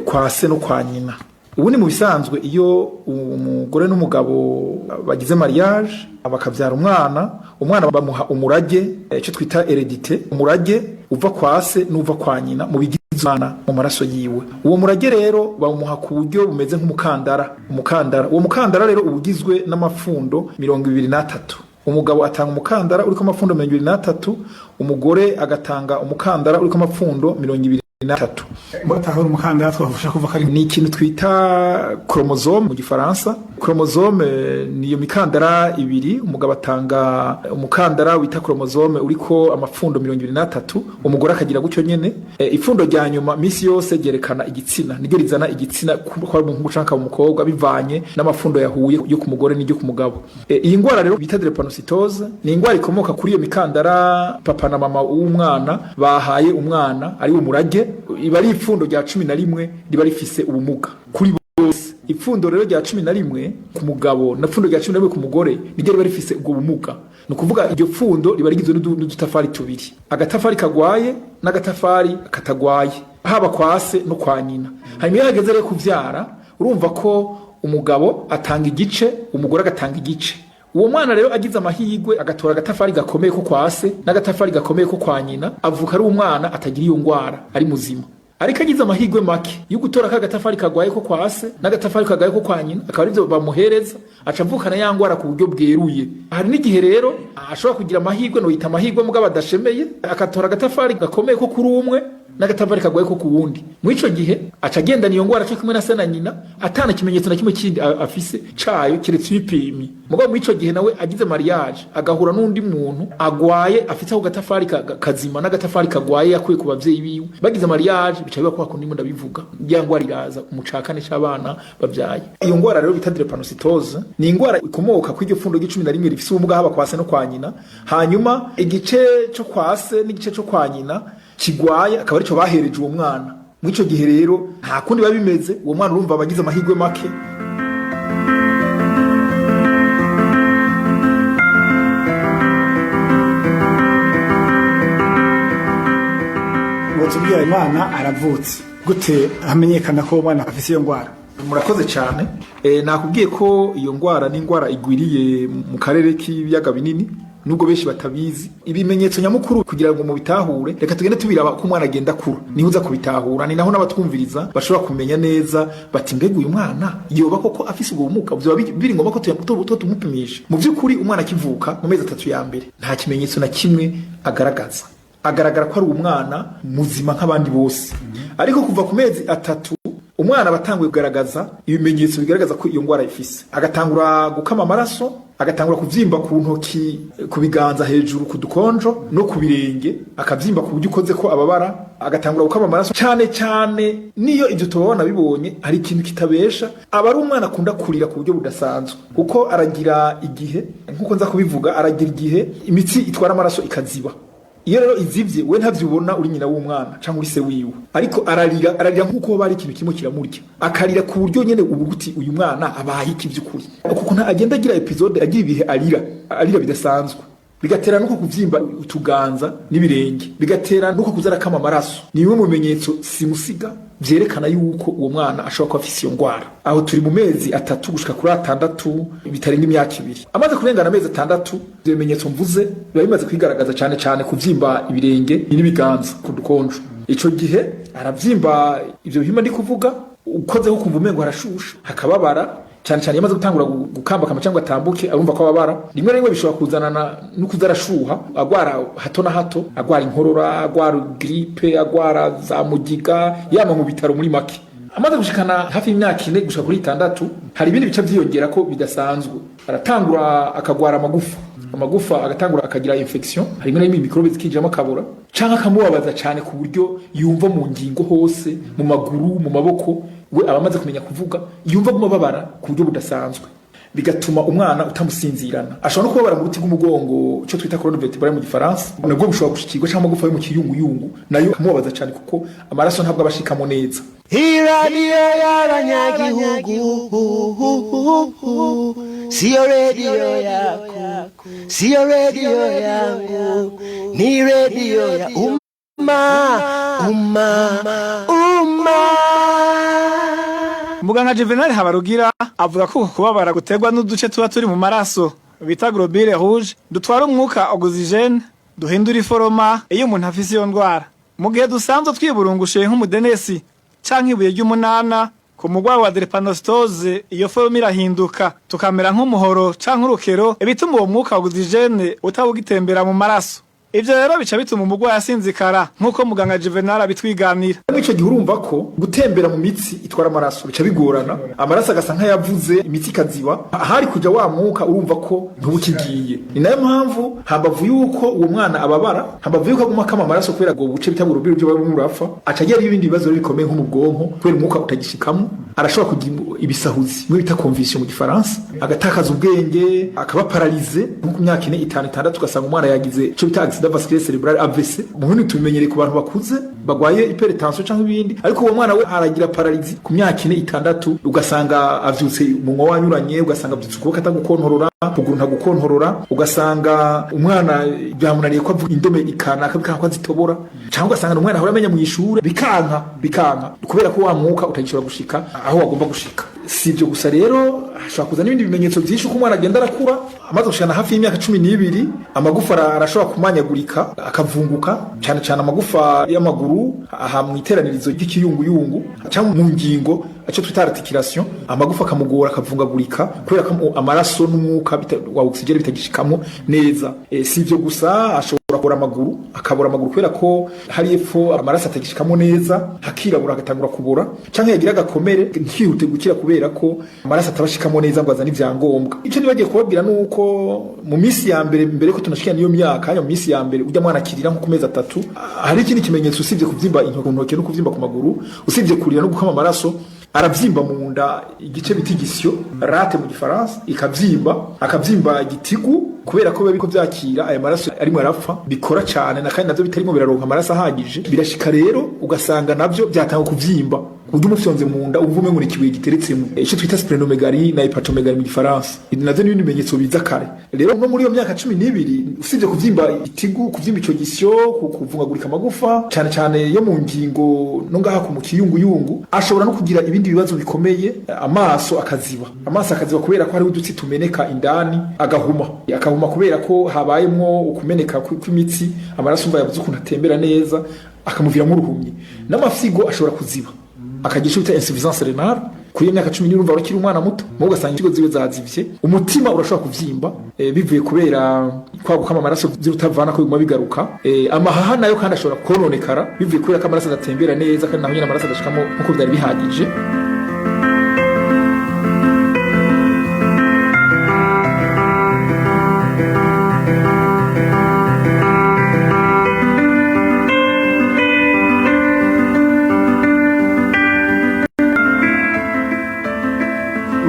T: kwa se no kwa nyina. Ubundi mu bisanzwe iyo umugore n'umugabo bagize mariage bakabyara umwana, umwana bamuha umurage, icyo twita heredite, umurage uva kwa se n'uva kwa nyina mu bigize umwana mu maraso yiwe. Uwo murage rero bamuha ku buryo bumeze nk'umukandara. Umukandara, uwo mukandara rero uba ugizwe n'amapfundo 23. Umugabo atanga umukandara uriko amapfundo 23, umugore agatanga umukandara uriko amapfundo 23.
S: Mutahura umukandara twafasha kuva kari
T: ni ikintu twita chromosome mu gifaransa. Chromosome niyo mikandara ibiri. Umugabo atanga umukandara wita chromosome uriko amapfundo 23, umugore akagira gutyo nyene. Ipfundo rya nyuma misi yose ryerekana igitsina, niryo rizana igitsina kwa umuhungu canke umukobwa bivanye n'amapfundo yahuye yo ku mugore n'iryo ku mugabo. Iyi ndwara rero bita drépanocytose ni indwara ikomoka kuri iyo mikandara papa na mama w'umwana bahaye umwana ari umurage. Iba ari ipfundo rya 11 riba rifise ubumuga kuri bose. Ipfundo rero rya 11 ku mugabo na pfundo rya 11 ku mugore niryo riba rifise ubwo bumuga. Ni ukuvuga iryo pfundo riba rigizwe n'udutafari tubiri, agatafari kagwaye n'agatafari katagwaye, haba kwa se no kwa nyina. Hanyuma iyo hageze rero kuvyara, urumva ko umugabo atanga igice, umugore agatanga igice. Uwo mwana rero agize amahirwe agatora agatafari gakomeye ko kwa se n'agatafari gakomeye ko kwa nyina, avuka ari umwana atagira iyo ngwara, ari muzima. Ariko agize amahirwe make yo gutora ka gatafari kagwaye ko kwa se n'agatafari kagwaye ko kwa nyina, akaba arivyo bamuhereza, aca avukana ya ngwara ku buryo bweruye. Hari n'igihe rero ashobora kugira amahirwe, noyita amahirwe mugabo adashemeye, akatora agatafari gakomeye ko kuri umwe n'agatafari kagwaye ko ku wundi. Muri ico gihe aca agendana iyo ngwara co kumwe na se na nyina, atana kimenyetso na kimwe kindi afise cayo keretse ibipimi. Mugabo muri ico gihe nawe agize mariage agahura n'undi muntu agwaye afite ako gatafari kazima n'agatafari kagwaye yakuye ku bavyeyi biwe, bagize mariage bica biba kwa kundi ndabivuga, ya ngwara iraza mu ca kane c'abana bavyaye. Iyo ngwara rero bita drépanocytose ni ingwara ikomoka kw'iryo pfundo ry'icumi na rimwe rifise ubumuga haba kwa se no kwa nyina. Hanyuma igice co kwa se n'igice co kwa nyina kigwaye akaba arico bahereje uwo mwana. Muri ico gihe rero nta kundi biba bimeze, uwo mwana urumva aba agize amahirwe make.
S: Ngo tubwire, umwana aravutse gute hamenyekana ko uwo mwana afise iyo ngwara?
T: Murakoze cyane. Nakubwiye ko iyo ngwara ni ingwara igwiriye mu karere k'ibiyaga binini, nubwo benshi batabizi. Ibimenyetso nyamukuru kugira ngo mubitahure, reka tugende tubiraba ko umwana agenda akura, niho uza kubitahura, ni naho n'abatwumviriza bashobora kumenya neza bati mbega uyu mwana yoba koko afise ubwo bumuga, vyoba biri ngombwa ko tumupimisha. Mu by'ukuri umwana akivuka mu mezi 3 ya mbere nta kimenyetso na kimwe agaragaza, agaragara ko ari umwana muzima nk'abandi bose. Ariko kuva ku mezi 3 umwana aba atanguye kugaragaza ibimenyetso bigaragaza ko iyo ngwara ifise. Agatangura gukama amaraso, agatangura kuvyimba ku ntoki, ku biganza hejuru, ku dukonjo no ku birenge, akavyimba ku buryo ukoze ko ababara, agatangura gukama amaraso cyane cyane. Niyo ibyo tubabona bibonye hari ikintu kitabesha, aba ari umwana akunda kurira ku buryo budasanzwe, kuko aragira igihe, nkuko nza kubivuga, aragira igihe imitsi itwara amaraso ikaziba. Iyo rero izivye, we ntavyo ubona uri nyina w'umwana canke uri se wiwe, ariko ararira, ararira nkuko hoba hari ikintu kimwe kiramurya, akarira ku buryo nyene ubu uti uyu mwana abaye iki vy'ukuri. Kuko agenda agira episode, agira ibihe arira, arira bidasanzwe, bigatera nuko kuvyimba utuganza n'ibirenge, bigatera nuko kuza arakama amaraso. Ni bimwe mu bimenyetso simusiga vyerekana yuko uwo mwana ashobora kuba afise iyo ngwara. Aho turi mu mezi 3 gushika kuri 6, bitarenga imyaka 2. Amaze kurengana amezi 6, ivyo bimenyetso mvuze biba bimaze kwigaragaza, cane cane kuvyimba ibirenge n'ibiganza ku dukonjo. Ico gihe aravyimba ivyo bihimba ndi kuvuga, ukozeho ukumva umengo harashusha, hakababara cyane cyane. Yamaze gutangura gukambakamba cyangwa atambuke, arumva ko ababara. Rimwe na rimwe bishobora kuzanana no kuza arashuha, agwara hato na hato, agwara inkorora, agwara gripe, agwara za mugiga, yama mu bitaro muri make. Amaze gushikana hafi y'imyaka 4 gushika kuri 6, hari ibindi bice vyiyongera ko bidasanzwe. Aratangura akagwara amagufa, amagufa agatangura akagira infection, harimo na microbe zikijamo, akabura canke akamubabaza cyane ku buryo yumva mu ngingo hose, mu maguru, mu maboko. We aba amaze kumenya kuvuga, yumva aguma ababara ku buryo budasanzwe, bigatuma umwana utamusinzirana. Ashobora no kubabara mu ruti rw'umugongo, icyo twita colonne vertébrale mu gifaransa, nabwo bushobora gushikirwa, cyangwa amagufa yo mu kiyunguyungu nayo akamubabaza cyane, kuko amaraso ntabwo aba ashikamo neza.
D: Iradiyo y'abanyagihugu, siyo radiyo yako, siyo radiyo yangu, ni radiyo ya umma, umma, umma.
S: Muganga Juvenal Habarugira avuga ko uko kubabara guterwa n'uduce tuba turi mu maraso bita globule rouge dutwara umwuka oxygène, duhindura iforoma iyo umuntu afise iyo ndwara. Mu gihe dusanzwe twiburungushe nk'umudenesi canke ibuye ry'umunana, ku mugwayi wa drépanocytose iyo foroma irahinduka, tukamera nk'umuhoro canke urukero, ibituma uwo mwuka oxygène utawugitembera mu maraso. Ivyo rero bica bituma umugwayi asinzikara, nk'uko muganga Juvenal abitwiganira.
T: Muri ico gihe urumva ko gutembera mu mitsi itwara amaraso bica bigorana, amaraso agasa nk'ayavuze, imitsi ikaziba, ahari kuja wa mwuka urumva ko ntubukigiye. Ni nayo mpamvu hambavu yuko uwo mwana ababara, hambavu yuko aguma akama amaraso kubera ubwo buce bita burubiri byo bamurapfa, aca agira ibindi bibazo bikomeye nko mu bwonko, kubera umwuka utagishikamo. Arashobora kugira ibisahuzi, bimwe bita convulsion mu gifaransa, agatakaza ubwenge, akaba paralysé nko ku myaka 4, 5, 6, ugasanga umwana yagize ico bita accident. accident vasculaire cerebral, AVC. Mu bindi tubimenyereye ku bantu bakuze bagwaye hypertension canke ibindi, ariko uwo mwana we aragira paralysie ku myaka 4, 6, ugasanga avyutse umunwa wanyuranye, ugasanga avyutse ukuboko atagukontorora, ukuguru ntagukontorora, ugasanga umwana byamunaniye ko avuga indome ikanaka, bikanka ko azitobora, cyangwa ugasanga umwana ahora amenya mu ishure bikanka kubera ko wa mwuka utagishobora gushika aho wagomba gushika. Si ibyo gusa rero, hashobora kuza n'ibindi bimenyetso byinshi uko umwana agenda arakura. Amaze gushikana hafi y'imyaka 12, amagufa arashobora kumanyagurika, akavunguka, cyane cyane amagufa y'amaguru aha mu iteranirizo ry'ikiyunguyungu cyangwa mu ngingo, icyo twita articulation, amagufa akamugora, akavungagurika kubera ko amaraso n'umwuka wa oxygène bitagishikamo neza. Si ibyo gusa, ashobora kubora amaguru, akabora amaguru kubera ko hari epfo amaraso atagishikamo neza, hakirabura, agatangura kubora, canke yagira agakomere ntihute gukira kubera ko amaraso atabashikamo neza ngo azane ivyangombwa. Ico nibagiye kubabwira nuko mu minsi ya mbere, mbere ko tunashikira niyo myaka, mu minsi ya mbere ujya mwana akirira nko ku mezi 3, hari ikindi kimenyetso usibye kuvyimba intoke no kuvyimba ku maguru, usibye kurira no gukama amaraso, aravyimba mu nda, igice bita igisyo, rate mu gifaransa, ikavyimba, akavyimba igitigu kubera ko biba biriko vyakira aya maraso arimo arapfa, bikora cane na kandi navyo bitarimo biraronka amaraso ahagije. Birashika rero ugasanga navyo byatanga kuvyimba, ku buryo umufyonze mu nda uvume ngo ni ikibuye giteretsemo, ico twita splenomegalie na hepatomegalie mu gifaransa. Navyo n'ibindi bimenyetso biza kare. Rero no muri iyo myaka 12, usibye kuvyimba itigu, kuvyimba ico gisyo, kuvungagurika amagufa cane cane yo mu ngingo no ngaha ku mukiyunguyungu, ashobora no kugira ibindi bibazo bikomeye, amaso akaziba, amaso akaziba kubera ko hariho udutsi tumeneka indani, agahuma, akahuma kubera ko habayemwo ukumeneka kw'imitsi, amaraso umva yabuze ukuntu atembera neza, akamuviramo uruhumyi. N'amafyigo ashobora kuziba, akagira icyo bita insuffisance rénale. Kuri iyo myaka 10 urumva urakiri umwana muto, mugo ugasanga inyigo ziwe zazivye. Umutima urashobora kuvyimba, bivuye kubera kwaguka amaraso vy'urutavana ko biguma bigaruka. Amahaha nayo kandi ashobora kononekara bivuye kubera ko amaraso adatembera neza, kandi naho nyene amaraso adashikamo nkuko vyari bihagije.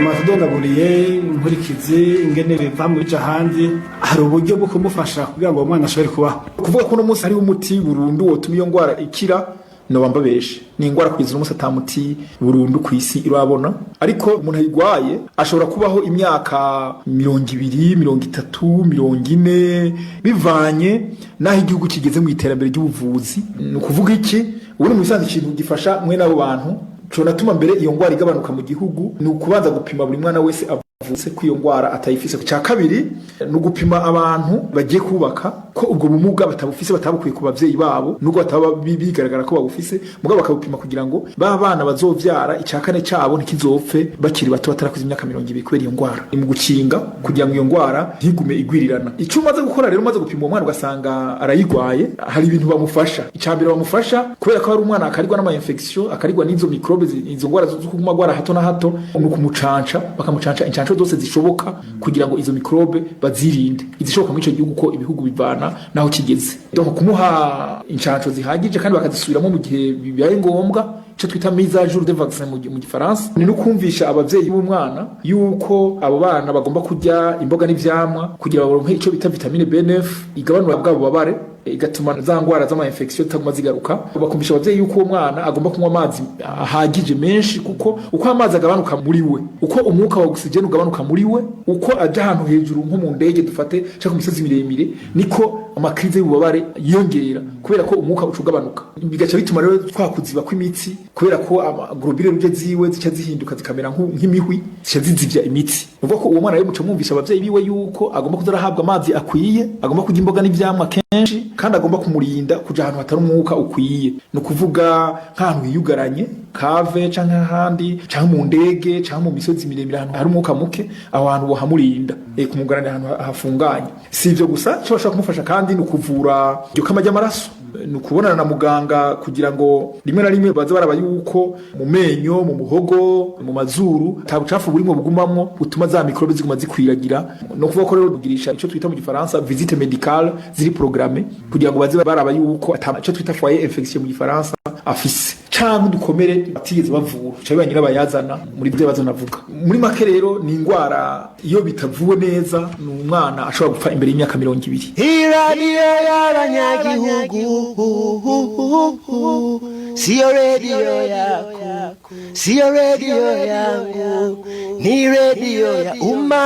S: Matudondaguriye inkurikizi ingene biva mu bija hanze, hari uburyo bwo kumufasha kugira ngo uwo mwana ashobore kubaho?
T: Kuvuga ko uno munsi hariho umuti burundu wotuma iyo ngwara ikira, noba mbabeshe. Ni ingwara kugeza uno munsi ata muti burundu ku isi irabona, ariko umuntu ayigwaye ashobora kubaho imyaka 20, 30, 40, bivanye n'aho igihugu kigeze mu iterambere ry'ubuvuzi. Ni ukuvuga iki? Ubundi mu bisanzwe ikintu gifasha mwene abo bantu, conatuma mbere iyo ngwara igabanuka mu gihugu, ni ukubanza gupima buri mwana wese avutse ko iyo ngwara atayifise. Cya kabiri ni ugupima abantu bagiye kubaka ko ubwo bumuga batabufise, batabukuye ku bavyeyi babo, nubwo bataba bigaragara ko babufise, mugabo bakabupima kugira ngo ba bana bazovyara icya kane cabo ntikizopfe bakiri bato, batarakuza imyaka 20 kubera iyo ngwara. Ni mu gukinga kugira ngo iyo ngwara ntigume igwirirana. Icyo umaze gukora rero, umaze gupima uwo mwana ugasanga arayigwaye, hari ibintu bamufasha. Icya mbere bamufasha, kubera ko hari umwana akarigwa n'ama infection, akarigwa n'izo microbe, izo ngwara zo kuguma agwara hato na hato, ni ukumucanca, bakamucanca incanco zose zishoboka kugira ngo izo microbe bazirinde, izishoboka muri ico gihugu, ko ibihugu bivana naho kigeze. Donc kumuha incanco zihagije kandi bakazisubiramo mu gihe bibaye ngombwa, ico twita mise à jour de vaccin mu gifaransa. Ni no kumvisha abavyeyi b'umwana yuko abo bana bagomba kurya imboga n'ivyamwa kugira baronke ico bita vitamine B9 igabanura bwa bubabare, igatuma za ngwara z'ama infection zitaguma zigaruka. Bakumvisha abavyeyi yuko uwo mwana agomba kunywa amazi ahagije menshi, kuko uko amazi agabanuka muri we, uko umwuka wa oxygène ugabanuka muri we, uko aja ahantu hejuru nko mu ndege dufate canke ku misozi miremire, niko ama crises y'ububabare yiyongera kubera ko umwuka uca ugabanuka, bigaca bituma rero twakuziba kw'imitsi, kubera ko globules rouges ziwe zica zihinduka zikamera nk'imihwi, zica zizivya imitsi. Uvuga ko uwo mwana rero muca mwumvisha abavyeyi biwe yuko agomba kuza arahabwa amazi akwiye, agomba kurya imboga n'ivyamwa kenshi, kandi agomba kumurinda kuja ahantu hatari umwuka ukwiye, ni ukuvuga nk'ahantu hiyugaranye, cave canke ahandi, canke mu ndege, canke mu misozi miremire, ahantu hari umwuka muke, aho hantu bohamurinda, kumugaranira ahantu hafunganye. Si ivyo gusa, ico bashobora kumufasha kandi ni ukuvura iryo kama ry'amaraso, ni ukubonana na muganga kugira ngo rimwe na rimwe baze baraba yuko mu menyo, mu muhogo, mu mazuru ata bucafu burimo bugumamwo butuma za microbe ziguma zikwiragira. No kuvuga ko rero kugirisha ico twita mu gifaransa visite médicale ziri programmée, kugira ngo baze baraba yuko ata ico twita foyer infection mu gifaransa afise. Canke Canke udukomere batigeze bavura, ca biba nyirabayazana muri byo bibazo navuga. Muri make rero, ni ingwara iyo bitavuwe neza, ni umwana ashobora gupfa imbere y'imyaka 20.
D: Iradiyo y'abanyagihugu, siyo radiyo yako, siyo radiyo yangu, ni radiyo ya umma,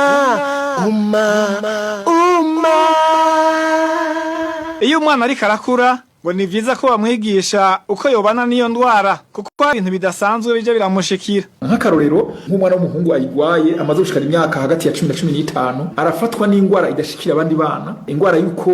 D: umma, umma.
S: Iyo umwana ariko arakura, ngo ni vyiza ko bamwigisha uko yobana n'iyo ndwara, kuko hari ibintu bidasanzwe bija biramushikira.
T: Nk'akarorero, nk'umwana w'umuhungu ayigwaye amaze gushikana imyaka hagati ya 10 na 15, arafatwa n'ingwara idashikira abandi bana, ingwara y'uko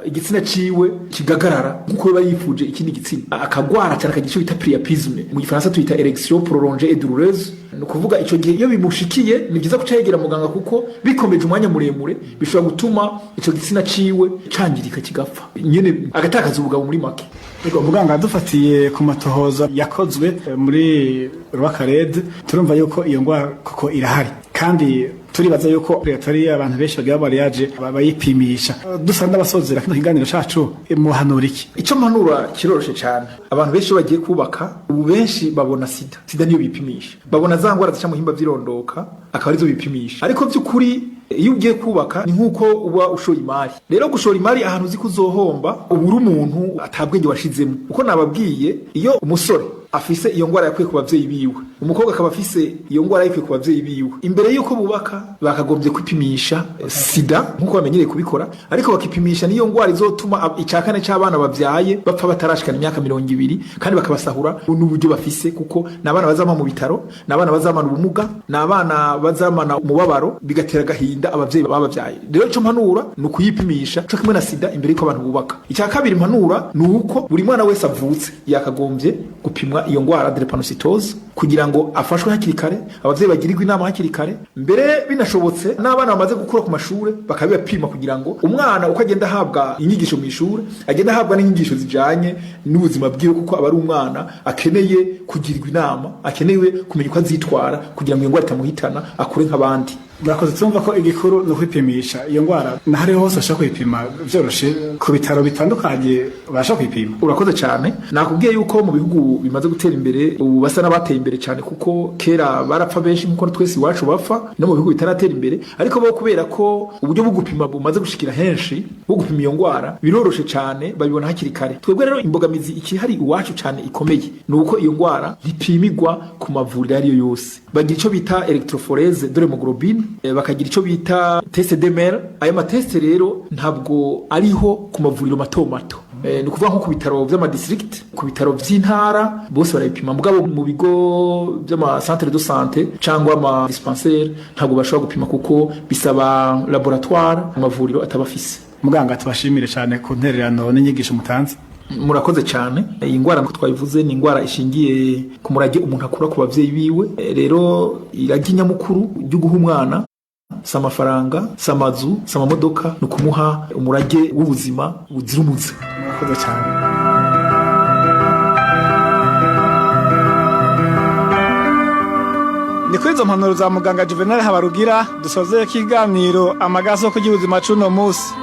T: igitsina ciwe kigagarara nk'uko biba yifuje ikindi gitsina, akagwara cyane, akagira ico bita priapisme, mu gifaransa tuyita érection prolongée et douloureuse. Ni ukuvuga ico gihe iyo bimushikiye, ni byiza kuca yegera muganga, kuko bikomeje umwanya muremure bishobora gutuma ico gitsina ciwe cangirika, kigapfa nyene, agatakaza ubugabo muri make.
S: Ego muganga, dufatiye ku matohoza yakozwe muri Rwakarede, turumva yuko iyo ngwara koko irahari, kandi turibaza yuko atari abantu benshi bagira mariage bayipimisha. Dusa n'abasozera kino kiganiro cacu, muhanura iki?
T: Icyo mpanura kiroroshe cyane. Abantu benshi iyo bagiye kubaka ubu, benshi babona sida, sida niyo bipimisha, babona za ngwara zica mu bihimba vy'irondoka, akaba arizo bipimisha. Ariko by'ukuri iyo ugiye kubaka ni nk'uko uba ushoye imari. Rero gushora imari ahantu uzi ko uzohomba, uba uri umuntu atabwenge washizemo. Uko nababwiye, iyo umusore afise iyo ngwara yakwiye ku bavyeyi biwe, umukobwa akaba afise iyo ngwara yakwiye ku bavyeyi biwe, imbere yuko bubaka bakagombye kwipimisha sida nk'uko bamenyereye kubikora, ariko bakipimisha n'iyo ngwara izotuma icakane c'abana bavyaye bapfa batarashikana imyaka 20, kandi bakabasahura n'uburyo bafise, kuko ni abana bazama mu bitaro, ni abana bazamana ubumuga, ni abana bazamana umubabaro, bigatera agahinda abavyeyi babavyaye. Rero ico mpanura ni ukuyipimisha co kimwe na sida imbere yuko abantu bubaka. Icya kabiri mpanura ni uko buri mwana wese avutse yakagombye gupimwa iyo ngwara drépanocytose, kugira ngo afashwe hakiri kare, abavyeyi bagirirwe inama hakiri kare, mbere binashobotse n'abana bamaze gukura ku mashure bakabibapima, kugira ngo umwana uko agenda ahabwa inyigisho mu ishure, agenda ahabwa n'inyigisho zijanye n'ubuzima bwiwe, kuko aba ari umwana akeneye kugirirwa inama, akeneye kumenya uko azitwara kugira ngo iyo ngwara itamuhitana, akure nk'abandi.
S: Murakoze. Tumva ko igikuru ni ukwipimisha iyo ndwara, nahariho hose bashobora kuyipima vyoroshe, ku bitaro bitandukanye babasha kuyipima.
T: Urakoze cyane. Nakubwiye yuko mu bihugu bimaze gutera imbere ubu basa n'abateye imbere cyane, kuko kera barapfa benshi nkuko twese iwacu bapfa, no mu bihugu bitaratera imbere. Ariko bo kubera ko uburyo bwo gupima bumaze gushikira henshi, bwo gupima iyo ndwara biroroshe cyane, babibona hakiri kare. Twebwe rero imbogamizi ikihari iwacu cyane ikomeye ni uko iyo ndwara ntipimirwa ku mavuriro ariyo yose. Bagira icyo bita électrophorèse de l'hémoglobine, bakagira icyo bita test D-dimère. Ayo ma tests rero ntabwo ariho ku mavuriro mato mato. Ni ukuvuga nko ku bitaro vy'ama district, ku bitaro vy'intara, bose barabipima, mugabo mu bigo vy'ama centre de santé cyangwa ama dispensaire ntabwo bashobora gupima, kuko bisaba laboratoire amavuriro atabafise.
S: Muganga, tubashimire cyane ku ntererano n'inyigisho mutanze.
T: Murakoze cyane. Iyi ndwara nkuko twabivuze ni indwara ishingiye ku murage umuntu akura ku bavyeyi biwe. Rero iragi nyamukuru ryo guha umwana si amafaranga, si amazu, si amamodoka, ni ukumuha umurage w'ubuzima buzira umuze.
S: Murakoze cyane. Ni kuri izo mpanuro za muganga Juvenal Habarugira dusozeye ikiganiro amagaso y'ubuzima cuno munsi.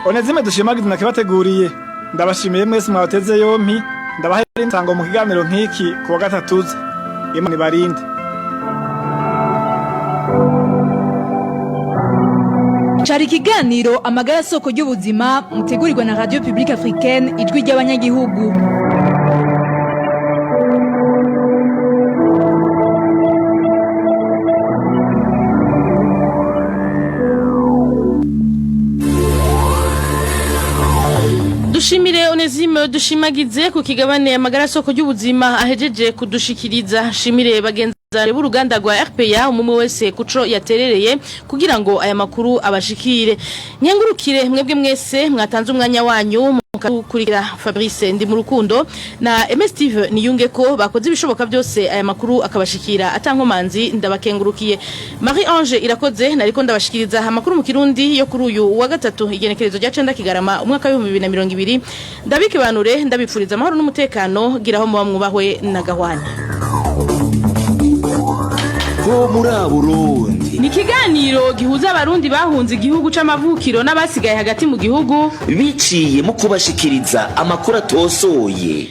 S: Onezime Dushimagize nakibateguriye, ndabashimiye mwese mwabateze yompi, ndabaha intango mu kiganiro nk'iki ku wa gatatuza. Imana ibarinde.
R: Cari ikiganiro amagara soko y'ubuzima, mutegurirwa na Radio Publique Africaine, ijwi ry'abanyagihugu.
A: Dushimire Onesime Dushimagize ku kigabane amagara soko y'ubuzima ahejeje kudushikiriza. Shimire bagenzi b'uruganda rwa RPA, umumwe wese kuco yaterereye kugira ngo aya makuru abashikire. Nkengurukire mwebwe mwese mwatanze umwanya wanyu mukakurikira. Fabrice ndi mu rukundo na MS Steve niyunge ko bakoze ibishoboka byose aya makuru akabashikira atankomanzi, ndabakengurukiye. Marie Ange Irakoze nariko ndabashikiriza amakuru mu Kirundi yo kuri uyu wa gatatu, igenekerezo rya 9 Kigarama umwaka wa 2020. Ndabikibanure, ndabipfuriza amahoro n'umutekano. Giraho muba mwubahwe na gahwana.
B: Ho muri Burundi.
A: Ni ikiganiro gihuza abarundi bahunze igihugu c'amavukiro n'abasigaye hagati mu gihugu,
B: biciye mu kubashikiriza amakuru atosoye.